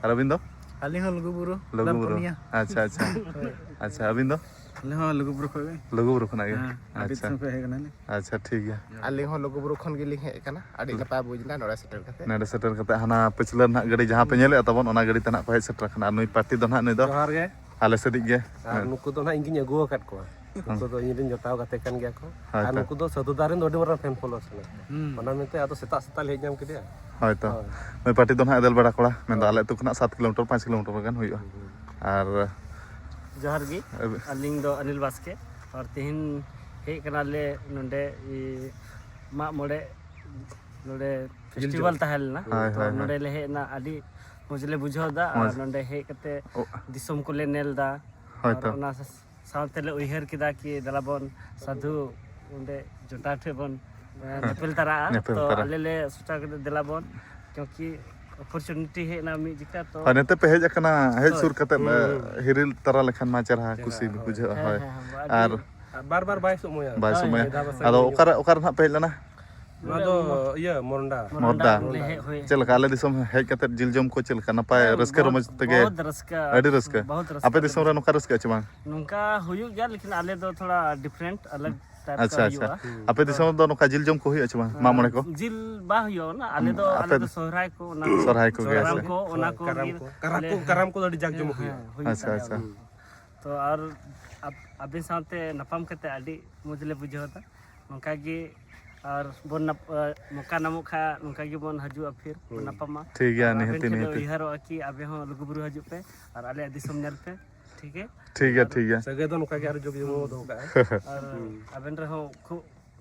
ᱟᱨ ᱟᱹᱵᱤᱱ ᱫᱚ? ᱟᱹᱞᱤᱧ ᱦᱚᱸ ᱞᱩᱜᱩᱵᱩᱨᱩ, ᱞᱩᱜᱩᱵᱩᱨᱩ᱾ ᱰᱟᱞᱯᱚᱱᱤᱭᱟ᱾ ᱟᱪᱪᱷᱟ, ᱟᱪᱪᱷᱟ᱾ ᱦᱳᱭ᱾ ᱟᱪᱪᱷᱟ, ᱟᱹᱵᱤᱱ ᱫᱚ? ᱟᱞᱮ ᱦᱚᱸ ᱞᱩᱜᱩᱵᱩᱨᱩ ᱠᱷᱚᱱ ᱜᱮ᱾ ᱞᱩᱜᱩᱵᱩᱨᱩ ᱠᱷᱚᱱᱟᱜ ᱜᱮ? ᱦᱮᱸ, ᱟᱹᱰᱤ ᱟᱪᱪᱷᱟ᱾ ᱫᱤᱥᱚᱢ ᱯᱮ ᱦᱮᱡ ᱟᱠᱟᱱᱟ ᱱᱤᱛ᱾ ᱟᱪᱪᱷᱟ, ᱴᱷᱤᱠ ᱜᱮᱭᱟ᱾ ᱟᱹᱞᱤᱧ ᱦᱚᱸ ᱞᱩᱜᱩᱵᱩᱨᱩ ᱠᱷᱚᱱ ᱜᱮᱞᱤᱧ ᱦᱮᱡ ᱟᱠᱟᱱᱟ, ᱟᱹᱰᱤ ᱱᱟᱯᱟᱭ ᱵᱩᱡᱽ ᱮᱱᱟ ᱱᱚᱰᱮ ᱥᱮᱴᱮᱨ ᱠᱟᱛᱮ᱾ ᱱᱚᱰᱮ ᱥᱮᱴᱮᱨ ᱠᱟᱛᱮ ᱦᱟᱱᱟ ᱯᱟᱹᱪᱷᱞᱟᱹ ᱨᱮᱱᱟᱜ ᱜᱟᱹᱰᱤ ᱡᱟᱦᱟᱸ ᱯᱮ ᱧᱮᱞᱮᱫᱼᱟ ᱛᱟᱵᱚᱱ, ᱚᱱᱟ ᱜᱟᱹᱰᱤ ᱛᱮ ᱱᱟᱜ ᱠᱚ ᱦᱮᱡ ᱥᱮᱴᱮᱨ ᱟᱠᱟᱱᱟ᱾ ᱟᱨ ᱱᱩᱭ ᱯᱟᱹᱴᱤ ᱫᱚ ᱱᱟᱜ, ᱱᱩᱭ ᱫᱚ ᱡᱚᱦᱟᱨ ᱜᱮ᱾ ᱟᱞᱮ ᱥᱮᱫᱤᱡ ᱜᱮ᱾ ᱟᱨ ᱦᱮᱸ᱾ ᱱᱩᱠᱩ ᱫᱚ ᱱᱟᱜ ᱤᱧ ᱜᱤᱧ ᱟᱹᱜᱩ ᱟᱠᱟᱫ ᱠᱚᱣᱟ᱾ ᱦᱮᱸ᱾ ᱱᱩᱠᱩ ᱫᱚ ᱤᱧ ᱨᱮᱱ ᱡᱚᱴᱟᱣ ᱜᱟᱛᱮ ᱠᱟᱱ ᱜᱮᱭᱟ ᱠᱚ᱾ ᱦᱳᱭ ᱟᱨ ᱛᱚ᱾ ᱱᱩᱠᱩ ᱫᱚ ᱥᱟᱹᱫᱷᱩ ᱫᱟ ᱨᱮᱱ ᱫᱚ ᱟᱹᱰᱤ ᱢᱟᱨᱟᱝ ᱯᱷᱮᱱ ᱯᱷᱚᱞᱳᱣᱟᱨ ᱠᱟᱱᱟ ᱠᱚ᱾ ᱦᱩᱸ᱾ ᱚᱱᱟ ᱢᱮᱱᱛᱮ ᱟᱫᱚ ᱥᱮᱛᱟᱜ ᱥᱮᱛᱟᱜ ᱞᱮ ᱦᱮᱡ ᱧᱟᱢ ᱠᱮᱫᱮᱭᱟ᱾ ᱦᱳᱭ ᱛᱚ᱾ ᱦᱳᱭ᱾ ᱱᱩᱭ ᱯᱟᱹᱴᱤ ᱫᱚ ᱱᱟᱜ ᱮᱫᱮᱞ ᱵᱮᱲᱟ ᱠᱚᱲᱟ, ᱢᱮᱱᱫᱚ ᱦᱳᱭ᱾ ᱟᱞᱮ ᱟᱹᱛᱩ ᱠᱷᱚᱱᱟᱜ ᱥᱟᱛ ᱠᱤᱞᱳᱢᱤᱴᱟᱨ, ᱯᱟᱸᱪ ᱠᱤᱞᱳᱢᱤᱴᱟᱨ ᱜᱟᱱ ᱦᱩᱭᱩᱜᱼᱟ᱾ ᱦᱩᱸ, ᱦᱩᱸ᱾ ᱟᱨ ᱡᱚᱦᱟᱨ ᱜᱮ᱾ ᱟᱹᱵᱤ- ᱟᱹᱞᱤᱧ ᱫᱚ ᱟᱱᱤᱞ ᱵᱟᱥᱠᱮ᱾ ᱟᱨ ᱛᱮᱦᱮᱧ ᱦᱮᱡ ᱠᱟᱱᱟᱞᱮ ᱱᱚᱰᱮ, ᱤ, ᱢᱟᱜ ᱢᱚᱬᱮ ᱱᱚᱰᱮ ᱯᱷᱮᱥᱴᱤᱵᱷᱟᱞ ᱛᱟᱦᱮᱸ ᱞᱮᱱᱟ᱾ ᱦᱳᱭ, ᱛᱚ ᱦᱳᱭ, ᱦᱳᱭ᱾ ᱱᱚᱰᱮ ᱞᱮ ᱦᱮᱡ ᱮᱱᱟ, ᱟᱹᱰᱤ ᱢᱚᱡᱽ ᱞᱮ ᱵᱩᱡᱷᱟᱹᱣ ᱮᱫᱟ᱾ ᱟᱨ ᱢᱚᱡᱽ᱾ ᱱᱚᱰᱮ ᱦᱮᱡ ᱠᱟᱛᱮ ᱳ᱾ ᱫᱤᱥᱚᱢ ᱠᱚᱞᱮ ᱧᱮᱞ ᱮᱫᱟ᱾ ᱦᱳᱭ ᱟᱨ ᱛᱚ᱾ ᱚᱱᱟ ᱥᱟ-, ᱥᱟᱶᱛᱮ ᱞᱮ ᱩᱭᱦᱟᱹᱨ ᱠᱮᱫᱟ ᱠᱤ ᱫᱮᱞᱟ ᱵᱚᱱ ᱥᱟᱫᱷᱩ ᱚᱸᱰᱮ ᱡᱚᱴᱟᱣ ᱴᱷᱮᱱ ᱵᱚᱱ, ᱮ, ᱦᱮᱸ᱾ ᱧᱮᱯᱮᱞ ᱛᱟᱨᱟᱜᱼᱟ᱾ ᱧᱮᱯᱮᱞ ᱛᱚ ᱛᱟᱨᱟ᱾ ᱟᱞᱮ ᱞᱮ ᱥᱚᱪᱟᱣ ᱠᱮᱫᱟ ᱫᱮᱞᱟ ᱵᱚᱱ, ᱠᱤᱭᱩᱸᱠᱤ ᱚᱯᱚᱨᱪᱩᱱᱤᱴᱤ ᱦᱮᱡ ᱮᱱᱟ ᱢᱤᱫ ᱡᱮᱠᱷᱟ ᱛᱚ᱾ ᱦᱳᱭ, ᱱᱚᱛᱮ ᱯᱮ ᱦᱮᱡ ᱟᱠᱟᱱᱟ, ᱦᱮᱡ ᱦᱳᱭ᱾ ᱥᱩᱨ ᱠᱟᱛᱮ, ᱦᱩᱸ, ᱮ, ᱦᱩᱸ᱾ ᱦᱤᱨᱤ ᱛᱟᱨᱟ ᱞᱮᱠᱷᱟᱱ ᱢᱟ ᱪᱮᱨᱦᱟ ᱪᱮᱨᱦᱟ, ᱠᱩᱥᱤ ᱦᱳᱭ᱾ ᱵᱩᱡᱷᱟᱹᱜᱼᱟ᱾ ᱦᱮᱸ, ᱦᱳᱭ᱾ ᱦᱮᱸ, ᱦᱮᱸ, ᱟᱹᱰᱤ ᱟᱨ ᱟᱨ ᱵᱟᱨ ᱵᱟᱨ ᱵᱟᱭ ᱥᱚᱢᱚᱭᱟ᱾ ᱵᱟᱭ ᱦᱳᱭ, ᱥᱚᱢᱚᱭᱟ᱾ ᱦᱳᱭ᱾ ᱢᱤᱫ ᱫᱷᱟᱣ ᱵᱟᱨ ᱟᱫᱚ ᱥᱮᱨᱢᱟ ᱚᱠᱟᱨᱮ, ᱦᱤᱡᱩᱜᱼᱟ᱾ ᱚᱠᱟᱨᱮ ᱱᱟᱦᱟᱜ ᱯᱮ ᱦᱮᱡ ᱞᱮᱱᱟ? ᱱᱚᱣᱟ ᱫᱚ ᱢᱚᱨᱫᱟ᱾ ᱤᱭᱟᱹ, ᱢᱚᱨᱚᱱᱰᱟ᱾ ᱢᱚᱨᱚᱱᱰᱟ᱾ ᱢᱚᱨᱚᱱᱰᱟ᱾ ᱞᱮ ᱦᱮᱡ ᱦᱩᱭ ᱪᱮᱫ ᱞᱮᱠᱟ ᱟᱠᱟᱱᱟ᱾ ᱟᱞᱮ ᱫᱤᱥᱚᱢ ᱦᱮᱡ ᱠᱟᱛᱮ ᱡᱤᱞ ᱡᱚᱢ ᱠᱚ ᱪᱮᱫ ᱞᱮᱠᱟ? ᱱᱟᱯᱟᱭ ᱦᱮᱸ, ᱨᱟᱹᱥᱠᱟᱹ ᱵᱚᱦᱩᱛ, ᱨᱚᱢᱚᱡᱽ ᱛᱮᱜᱮ? ᱵᱚᱦᱩᱛ ᱨᱟᱹᱥᱠᱟᱹ᱾ ᱟᱹᱰᱤ ᱨᱟᱹᱥᱠᱟᱹ᱾ ᱵᱚᱦᱩᱛ ᱨᱟᱹᱥᱠᱟᱹ ᱟᱯᱮ ᱞᱮ ᱫᱤᱥᱚᱢ ᱨᱮ ᱵᱩᱡᱷᱟᱹᱣᱟ᱾ ᱱᱚᱝᱠᱟ ᱨᱟᱹᱥᱠᱟᱹᱜᱼᱟ ᱪᱮ ᱵᱟᱝ? ᱱᱚᱝᱠᱟ ᱦᱩᱭᱩᱜ ᱜᱮᱭᱟ, ᱞᱮᱠᱤᱱ ᱟᱞᱮ ᱫᱚ ᱛᱷᱚᱲᱟ ᱰᱤᱯᱷᱟᱨᱮᱱᱴ, ᱟᱞᱟᱜᱽ ᱴᱟᱭᱤᱯ ᱟᱪᱪᱷᱟ, ᱠᱟ ᱟᱪᱪᱷᱟ᱾ ᱦᱩᱭᱩᱜᱼᱟ᱾ ᱦᱩᱸ᱾ ᱟᱯᱮ ᱫᱤᱥᱚᱢ ᱨᱮᱫᱚ ᱱᱚᱝᱠᱟ ᱡᱤᱞ ᱡᱚᱢ ᱠᱚ ᱦᱩᱭᱩᱜᱼᱟ ᱪᱮ ᱵᱟᱝ, ᱢᱟᱜ ᱢᱚᱬᱮ ᱠᱚ? ᱦᱮᱸ, ᱡᱤᱞ ᱵᱟᱝ ᱦᱩᱭᱩᱜᱼᱟ, ᱚᱱᱟ ᱟᱞᱮ ᱫᱚ, ᱟᱯᱮ ᱟᱞᱮ ᱫᱚ ᱫᱚ ᱥᱚᱦᱨᱟᱭ ᱠᱚ, ᱚᱱᱟ ᱠᱚ᱾ ᱥᱚᱦᱨᱟᱭ ᱠᱚᱜᱮ ᱠᱟᱨᱟᱢ ᱥᱮ? ᱠᱚ, ᱚᱱᱟ ᱦᱳᱭ, ᱠᱚ ᱠᱟᱨᱟᱢ ᱜᱮ ᱠᱚ᱾ ᱠᱟᱨᱟᱢ ᱟᱞᱮ, ᱠᱚ, ᱠᱟᱨᱟᱢ ᱠᱚᱫᱚ ᱟᱹᱰᱤ ᱡᱟᱠ ᱦᱮᱸ, ᱡᱚᱢᱚᱠ ᱦᱮᱸ, ᱦᱩᱭᱩᱜᱼᱟ᱾ ᱦᱩᱭᱩᱜ ᱟᱪᱪᱷᱟ, ᱛᱟᱞᱮᱭᱟ᱾ ᱟᱪᱪᱷᱟ᱾ ᱦᱩᱸ᱾ ᱛᱚ ᱟᱨ ᱟᱯ-, ᱟᱵᱮᱱ ᱥᱟᱶᱛᱮ ᱧᱟᱯᱟᱢ ᱠᱟᱛᱮ ᱟᱹᱰᱤ ᱢᱚᱡᱽ ᱞᱮ ᱵᱩᱡᱷᱟᱹᱣ ᱮᱫᱟ᱾ ᱱᱚᱝᱠᱟ ᱜᱮ ᱟᱨ ᱵᱚᱱ ᱱᱟᱯ-, ᱮ, ᱢᱚᱠᱟ ᱧᱟᱢᱚᱜ ᱠᱷᱟᱱ ᱱᱚᱝᱠᱟ ᱜᱮᱵᱚᱱ ᱦᱤᱡᱩᱜᱼᱟ ᱯᱷᱤᱨ, ᱵᱚᱱ ᱦᱩᱸ᱾ ᱧᱟᱯᱟᱢᱟ᱾ ᱴᱷᱤᱠ ᱜᱮᱭᱟ, ᱟᱨ ᱟᱵᱮᱱ ᱱᱤᱦᱟᱹᱛᱤ, ᱴᱷᱮᱱ ᱞᱮ ᱱᱤᱦᱟᱹᱛᱤ᱾ ᱩᱭᱦᱟᱹᱨᱚᱜᱼᱟ ᱠᱤ ᱟᱵᱮᱱ ᱦᱚᱸ ᱞᱩᱜᱩᱵᱩᱨᱩ ᱦᱤᱡᱩᱜ ᱯᱮ ᱟᱨ ᱟᱞᱮᱭᱟᱜ ᱫᱤᱥᱚᱢ ᱧᱮᱞ ᱯᱮ, ᱴᱷᱤᱠ ᱜᱮ? ᱴᱷᱤᱠ ᱜᱮᱭᱟ, ᱟᱨ ᱴᱷᱤᱠ ᱜᱮᱭᱟ᱾ ᱥᱟᱹᱜᱟᱹᱭ ᱫᱚ ᱱᱚᱝᱠᱟ ᱜᱮ ᱟᱨᱚ ᱡᱳᱜ ᱡᱳᱜ ᱵᱚᱱ ᱫᱚᱦᱚ ᱠᱟᱜᱼᱟ᱾ ᱟᱨ ᱦᱩᱸ᱾ ᱟᱵᱮᱱ ᱨᱮᱦᱚᱸ ᱠᱷᱩᱵ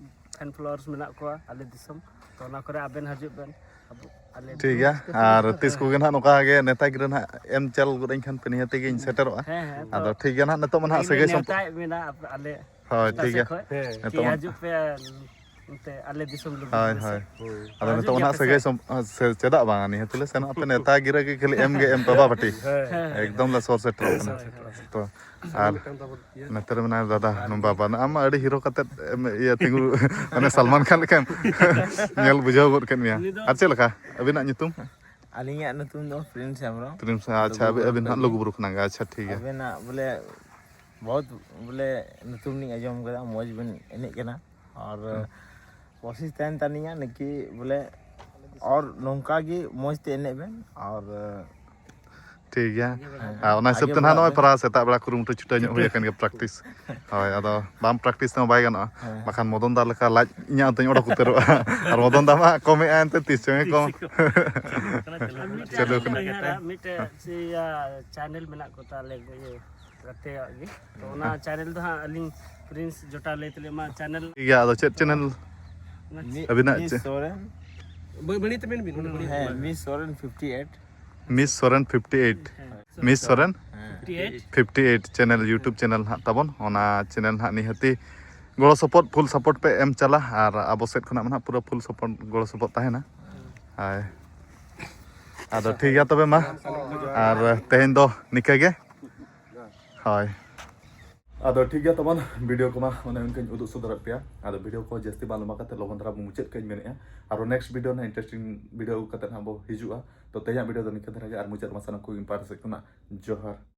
ᱯᱷᱮᱱ ᱯᱷᱚᱞᱳᱣᱟᱨᱥ ᱢᱮᱱᱟᱜ ᱠᱚᱣᱟ ᱟᱞᱮ ᱫᱤᱥᱚᱢ᱾ ᱛᱚ ᱚᱱᱟ ᱠᱚᱨᱮ ᱟᱵᱮᱱ ᱦᱤᱡᱩᱜ ᱵᱮᱱ᱾ ᱟᱵᱚ, ᱟᱞᱮ ᱴᱷᱤᱠ ᱜᱮᱭᱟ᱾ ᱟᱨ ᱛᱤᱥ ᱠᱚᱜᱮ ᱱᱟᱦᱟᱜ ᱱᱚᱝᱠᱟ ᱜᱮ ᱱᱮᱛᱟ ᱜᱤᱨᱟᱹ ᱱᱟᱦᱟᱜ ᱮᱢ ᱪᱟᱞ ᱜᱚᱫ ᱟᱹᱧ ᱠᱷᱟᱱ ᱯᱮ, ᱱᱤᱦᱟᱹᱛ ᱜᱮᱧ ᱥᱮᱴᱮᱨᱚᱜᱼᱟ᱾ ᱦᱮᱸ, ᱦᱮᱸ, ᱟᱫᱚ ᱛᱚ ᱴᱷᱤᱠ ᱜᱮᱭᱟ ᱱᱟᱦᱟᱜ, ᱱᱤᱛᱚᱜ ᱢᱟ ᱱᱟᱦᱟᱜ ᱤᱧ ᱥᱟᱹᱜᱟᱹᱭ ᱥᱚᱢᱯᱚᱨᱠ ᱱᱮᱣᱛᱟᱭᱮᱫ ᱵᱮᱱᱟ ᱟᱞᱮ ᱦᱳᱭ, ᱯᱟᱦᱴᱟ ᱴᱷᱤᱠ ᱥᱮᱫ ᱜᱮᱭᱟ᱾ ᱠᱷᱚᱱ᱾ ᱱᱤᱛᱚᱜ ᱠᱤ ᱢᱟ ᱦᱤᱡᱩᱜ ᱯᱮ ᱚᱱᱛᱮ ᱟᱞᱮ ᱫᱤᱥᱚᱢ ᱞᱩᱜᱩ ᱦᱳᱭ, ᱵᱩᱨᱩ ᱦᱳᱭ᱾ ᱥᱮᱫ᱾ ᱟᱫᱚ ᱦᱤᱡᱩᱜ ᱱᱤᱛᱚᱜ ᱢᱟ ᱜᱮᱭᱟ ᱱᱟᱦᱟᱜ ᱯᱮ ᱥᱟᱹᱜᱟᱹᱭ ᱥᱮ? ᱥᱚᱢ-, ᱥᱮ ᱪᱮᱫᱟᱜ ᱵᱟᱝ? ᱱᱤᱦᱟᱹᱛ ᱞᱮ ᱥᱮᱱᱚᱜᱼᱟ᱾ ᱟᱯᱮ ᱱᱮᱣᱛᱟ ᱜᱤᱨᱟᱹ ᱜᱮ ᱠᱷᱟᱹᱞᱤ ᱮᱢ ᱜᱮ ᱮᱢ ᱯᱮ ᱵᱟᱵᱟ ᱯᱟᱹᱴᱤ᱾ ᱦᱮᱸ, ᱦᱮᱸ᱾ ᱮᱠᱫᱚᱢ ᱞᱮ ᱥᱚᱨ ᱥᱮᱴᱮᱨᱚᱜ ᱠᱟᱱᱟ᱾ ᱦᱳᱭ, ᱦᱳᱭ᱾ ᱛᱚ ᱟᱨ ᱱᱚᱛᱮ ᱨᱮ ᱢᱮᱱᱟᱭᱟ ᱫᱟᱫᱟ ᱵᱟᱵᱟ, ᱟᱢ ᱢᱟ ᱟᱹᱰᱤ ᱦᱤᱨᱳ ᱠᱟᱛᱮ ᱮᱢ ᱤᱭᱟᱹ ᱛᱤᱸᱜᱩ, ᱢᱟᱱᱮ ᱥᱟᱞᱢᱟᱱ ᱠᱷᱟᱱ ᱞᱮᱠᱟᱢ ᱧᱮᱞ ᱵᱩᱡᱷᱟᱹᱣ ᱜᱚᱫ ᱠᱮᱫ ᱢᱮᱭᱟ᱾ ᱩᱱᱤ ᱫᱚ ᱟᱨ ᱪᱮᱫ ᱞᱮᱠᱟ ᱟᱹᱵᱤᱱᱟᱜ ᱧᱩᱛᱩᱢ? ᱟᱹᱞᱤᱧᱟᱜ ᱧᱩᱛᱩᱢ ᱫᱚ ᱯᱨᱤᱱᱥ ᱦᱮᱢᱵᱨᱚᱢ᱾ ᱯᱨᱤᱱᱥ, ᱟᱪᱪᱷᱟ, ᱟᱹᱵᱤᱱ, ᱟᱹᱵᱤᱱ ᱦᱟᱸᱜ ᱞᱩᱜᱩᱵᱩᱨᱩ ᱠᱷᱚᱱᱟᱜ ᱜᱮ᱾ ᱟᱪᱪᱷᱟ, ᱴᱷᱤᱠ ᱜᱮᱭᱟ᱾ ᱟᱵᱮᱱᱟᱜ ᱵᱚᱞᱮ ᱵᱚᱦᱩᱛ ᱵᱚᱞᱮ ᱧᱩᱛᱩᱢ ᱞᱤᱧ ᱟᱸᱡᱚᱢ ᱠᱟᱫᱟ, ᱢᱚᱡᱽ ᱵᱮᱱ ᱮᱱᱮᱡ ᱠᱟᱱᱟ᱾ ᱟᱨ ᱠᱳᱥᱤᱥ ᱛᱟᱦᱮᱱ ᱛᱟᱹᱞᱤᱧᱟ ᱱᱟᱠᱤ ᱵᱚᱞᱮ ᱟᱨ ᱱᱚᱝᱠᱟ ᱜᱮ ᱢᱚᱡᱽ ᱛᱮ ᱮᱱᱮᱡ ᱵᱮᱱ᱾ ᱟᱨ ᱴᱷᱤᱠ ᱜᱮᱭᱟ᱾ ᱟᱨ ᱚᱱᱟ ᱦᱤᱥᱟᱹᱵ ᱛᱮ ᱱᱟᱦᱟᱜ ᱱᱚᱜᱼᱚᱭ ᱯᱨᱟᱭ ᱥᱮᱛᱟᱜ ᱵᱮᱲᱟ ᱠᱩᱨᱩᱢᱩᱴᱩ ᱪᱷᱩᱴᱟᱹᱣ ᱧᱚᱜ ᱦᱩᱭ ᱟᱠᱟᱱ ᱜᱮᱭᱟ, ᱯᱨᱮᱠᱴᱤᱥ᱾ ᱦᱳᱭ, ᱟᱫᱚ ᱵᱟᱢ ᱯᱨᱮᱠᱴᱤᱥ ᱛᱮᱦᱚᱸ ᱵᱟᱭ ᱜᱟᱱᱚᱜᱼᱟ, ᱵᱟᱠᱷᱟᱱ ᱢᱚᱫᱚᱱ ᱫᱟ ᱞᱮᱠᱟ ᱞᱟᱡ ᱤᱧᱟᱹᱜ ᱦᱚᱸᱛᱚᱧ ᱚᱰᱚᱠ ᱩᱛᱟᱹᱨᱚᱜᱼᱟ᱾ ᱟᱨ ᱢᱚᱫᱚᱱ ᱫᱟ ᱢᱟ ᱠᱚᱢᱮᱜᱼᱟ ᱮᱱᱛᱮ, ᱛᱤᱥ ᱪᱚᱝ ᱮ ᱠᱚᱢ᱾ ᱟᱨ ᱢᱤᱫᱴᱮᱡ ᱪᱟᱹᱞᱩ ᱟᱹᱞᱤᱧ ᱠᱟᱱᱟ᱾ ᱱᱟᱹᱭᱦᱟᱹᱨᱟᱜ ᱢᱤᱫᱴᱮᱡ ᱪᱮᱫ ᱤᱭᱟᱹ ᱪᱮᱱᱮᱞ ᱢᱮᱱᱟᱜ ᱠᱚ ᱛᱟᱞᱮ ᱤᱭᱟᱹ ᱜᱟᱛᱮᱭᱟᱜ ᱜᱮ, ᱛᱚ ᱚᱱᱟ ᱪᱮᱱᱮᱞ ᱫᱚ ᱦᱟᱸᱜ ᱟᱹᱞᱤᱧ ᱯᱨᱤᱱᱥ ᱡᱚᱴᱟ ᱞᱟᱹᱭ ᱛᱮᱞᱮ ᱢᱟ ᱪᱮᱱᱮᱞ᱾ ᱴᱷᱤᱠ ᱜᱮᱭᱟ, ᱟᱫᱚ ᱪᱮᱫ ᱪᱮᱱᱮᱞ ᱟᱹᱵᱤᱱᱟᱜ? ᱢᱤᱥ ᱪᱮᱫ? ᱥᱚᱨᱮᱱ᱾ ᱵᱟᱹᱲᱤᱡ ᱛᱮ ᱢᱮᱱ ᱵᱤᱱ, ᱚᱱᱟ ᱵᱟᱹᱲᱤᱡ ᱦᱮᱸ, ᱛᱮ᱾ Miss Soren fifty eight. Miss Soren fifty eight. Miss Soren fifty eight. Fifty eight channel, YouTube channel ᱦᱟᱸᱜ ᱛᱟᱵᱚᱱ, ᱚᱱᱟ ᱪᱮᱱᱮᱞ ᱦᱟᱸᱜ ᱱᱤᱦᱟᱹᱛᱤ ᱜᱚᱲᱚ ᱥᱚᱯᱚᱦᱚᱫ, ᱯᱷᱩᱞ ᱥᱟᱯᱳᱨᱴ ᱯᱮ ᱮᱢ ᱪᱟᱞᱟ, ᱟᱨ ᱟᱵᱚ ᱥᱮᱫ ᱠᱷᱚᱱᱟᱜ ᱢᱟ ᱱᱟᱦᱟᱜ ᱯᱩᱨᱟᱹ ᱯᱷᱩᱞ ᱥᱟᱯᱳᱨᱴ, ᱜᱚᱲᱚ ᱥᱚᱯᱚᱦᱚᱫ ᱛᱟᱦᱮᱱᱟ᱾ ᱦᱳᱭ, ᱟᱫᱚ ᱴᱷᱤᱠ ᱜᱮᱭᱟ ᱛᱚᱵᱮ ᱢᱟ, ᱟᱨ ᱛᱮᱦᱮᱧ ᱫᱚ ᱱᱤᱠᱟᱹ ᱜᱮ᱾ ᱦᱳᱭ, ᱟᱫᱚ ᱴᱷᱤᱠ ᱜᱮᱭᱟ ᱛᱟᱵᱚᱱ, ᱵᱷᱤᱰᱤᱭᱳ ᱠᱚᱢᱟ ᱚᱱᱮ ᱚᱱᱠᱟᱧ ᱩᱫᱩᱜ ᱥᱚᱫᱚᱨᱟᱫ ᱯᱮᱭᱟ᱾ ᱟᱫᱚ ᱵᱷᱤᱰᱤᱭᱳ ᱠᱚ ᱡᱟᱹᱥᱛᱤ ᱵᱟᱝ ᱞᱚᱢᱵᱟ ᱠᱟᱛᱮ ᱞᱚᱜᱚᱱ ᱫᱷᱟᱨᱟ ᱵᱚᱱ ᱢᱩᱪᱟᱹᱫ ᱠᱟᱜ ᱤᱧ ᱢᱮᱱᱮᱫᱼᱟ᱾ ᱟᱨᱚ ᱱᱮᱠᱥᱴ ᱵᱷᱤᱰᱤᱭᱳ ᱨᱮᱱᱟᱜ ᱤᱱᱴᱟᱨᱮᱥᱴᱤᱝ ᱵᱷᱤᱰᱤᱭᱳ ᱟᱹᱜᱩ ᱠᱟᱛᱮ ᱦᱟᱸᱜ ᱵᱚ ᱦᱤᱡᱩᱜᱼᱟ᱾ ᱛᱚ ᱛᱮᱦᱮᱧᱟᱜ ᱵᱷᱤᱰᱤᱭᱳ ᱫᱚ ᱱᱤᱝᱠᱟᱹ ᱫᱷᱟᱨᱟ ᱜᱮ, ᱟᱨ ᱢᱩᱪᱟᱹᱫ ᱨᱮᱢᱟ ᱥᱟᱱᱟᱢ ᱠᱚᱜᱮ ᱤᱧ ᱯᱟᱦᱴᱟ ᱥᱮᱫ ᱠᱷᱚᱱᱟᱜ ᱡᱚᱦᱟᱨ᱾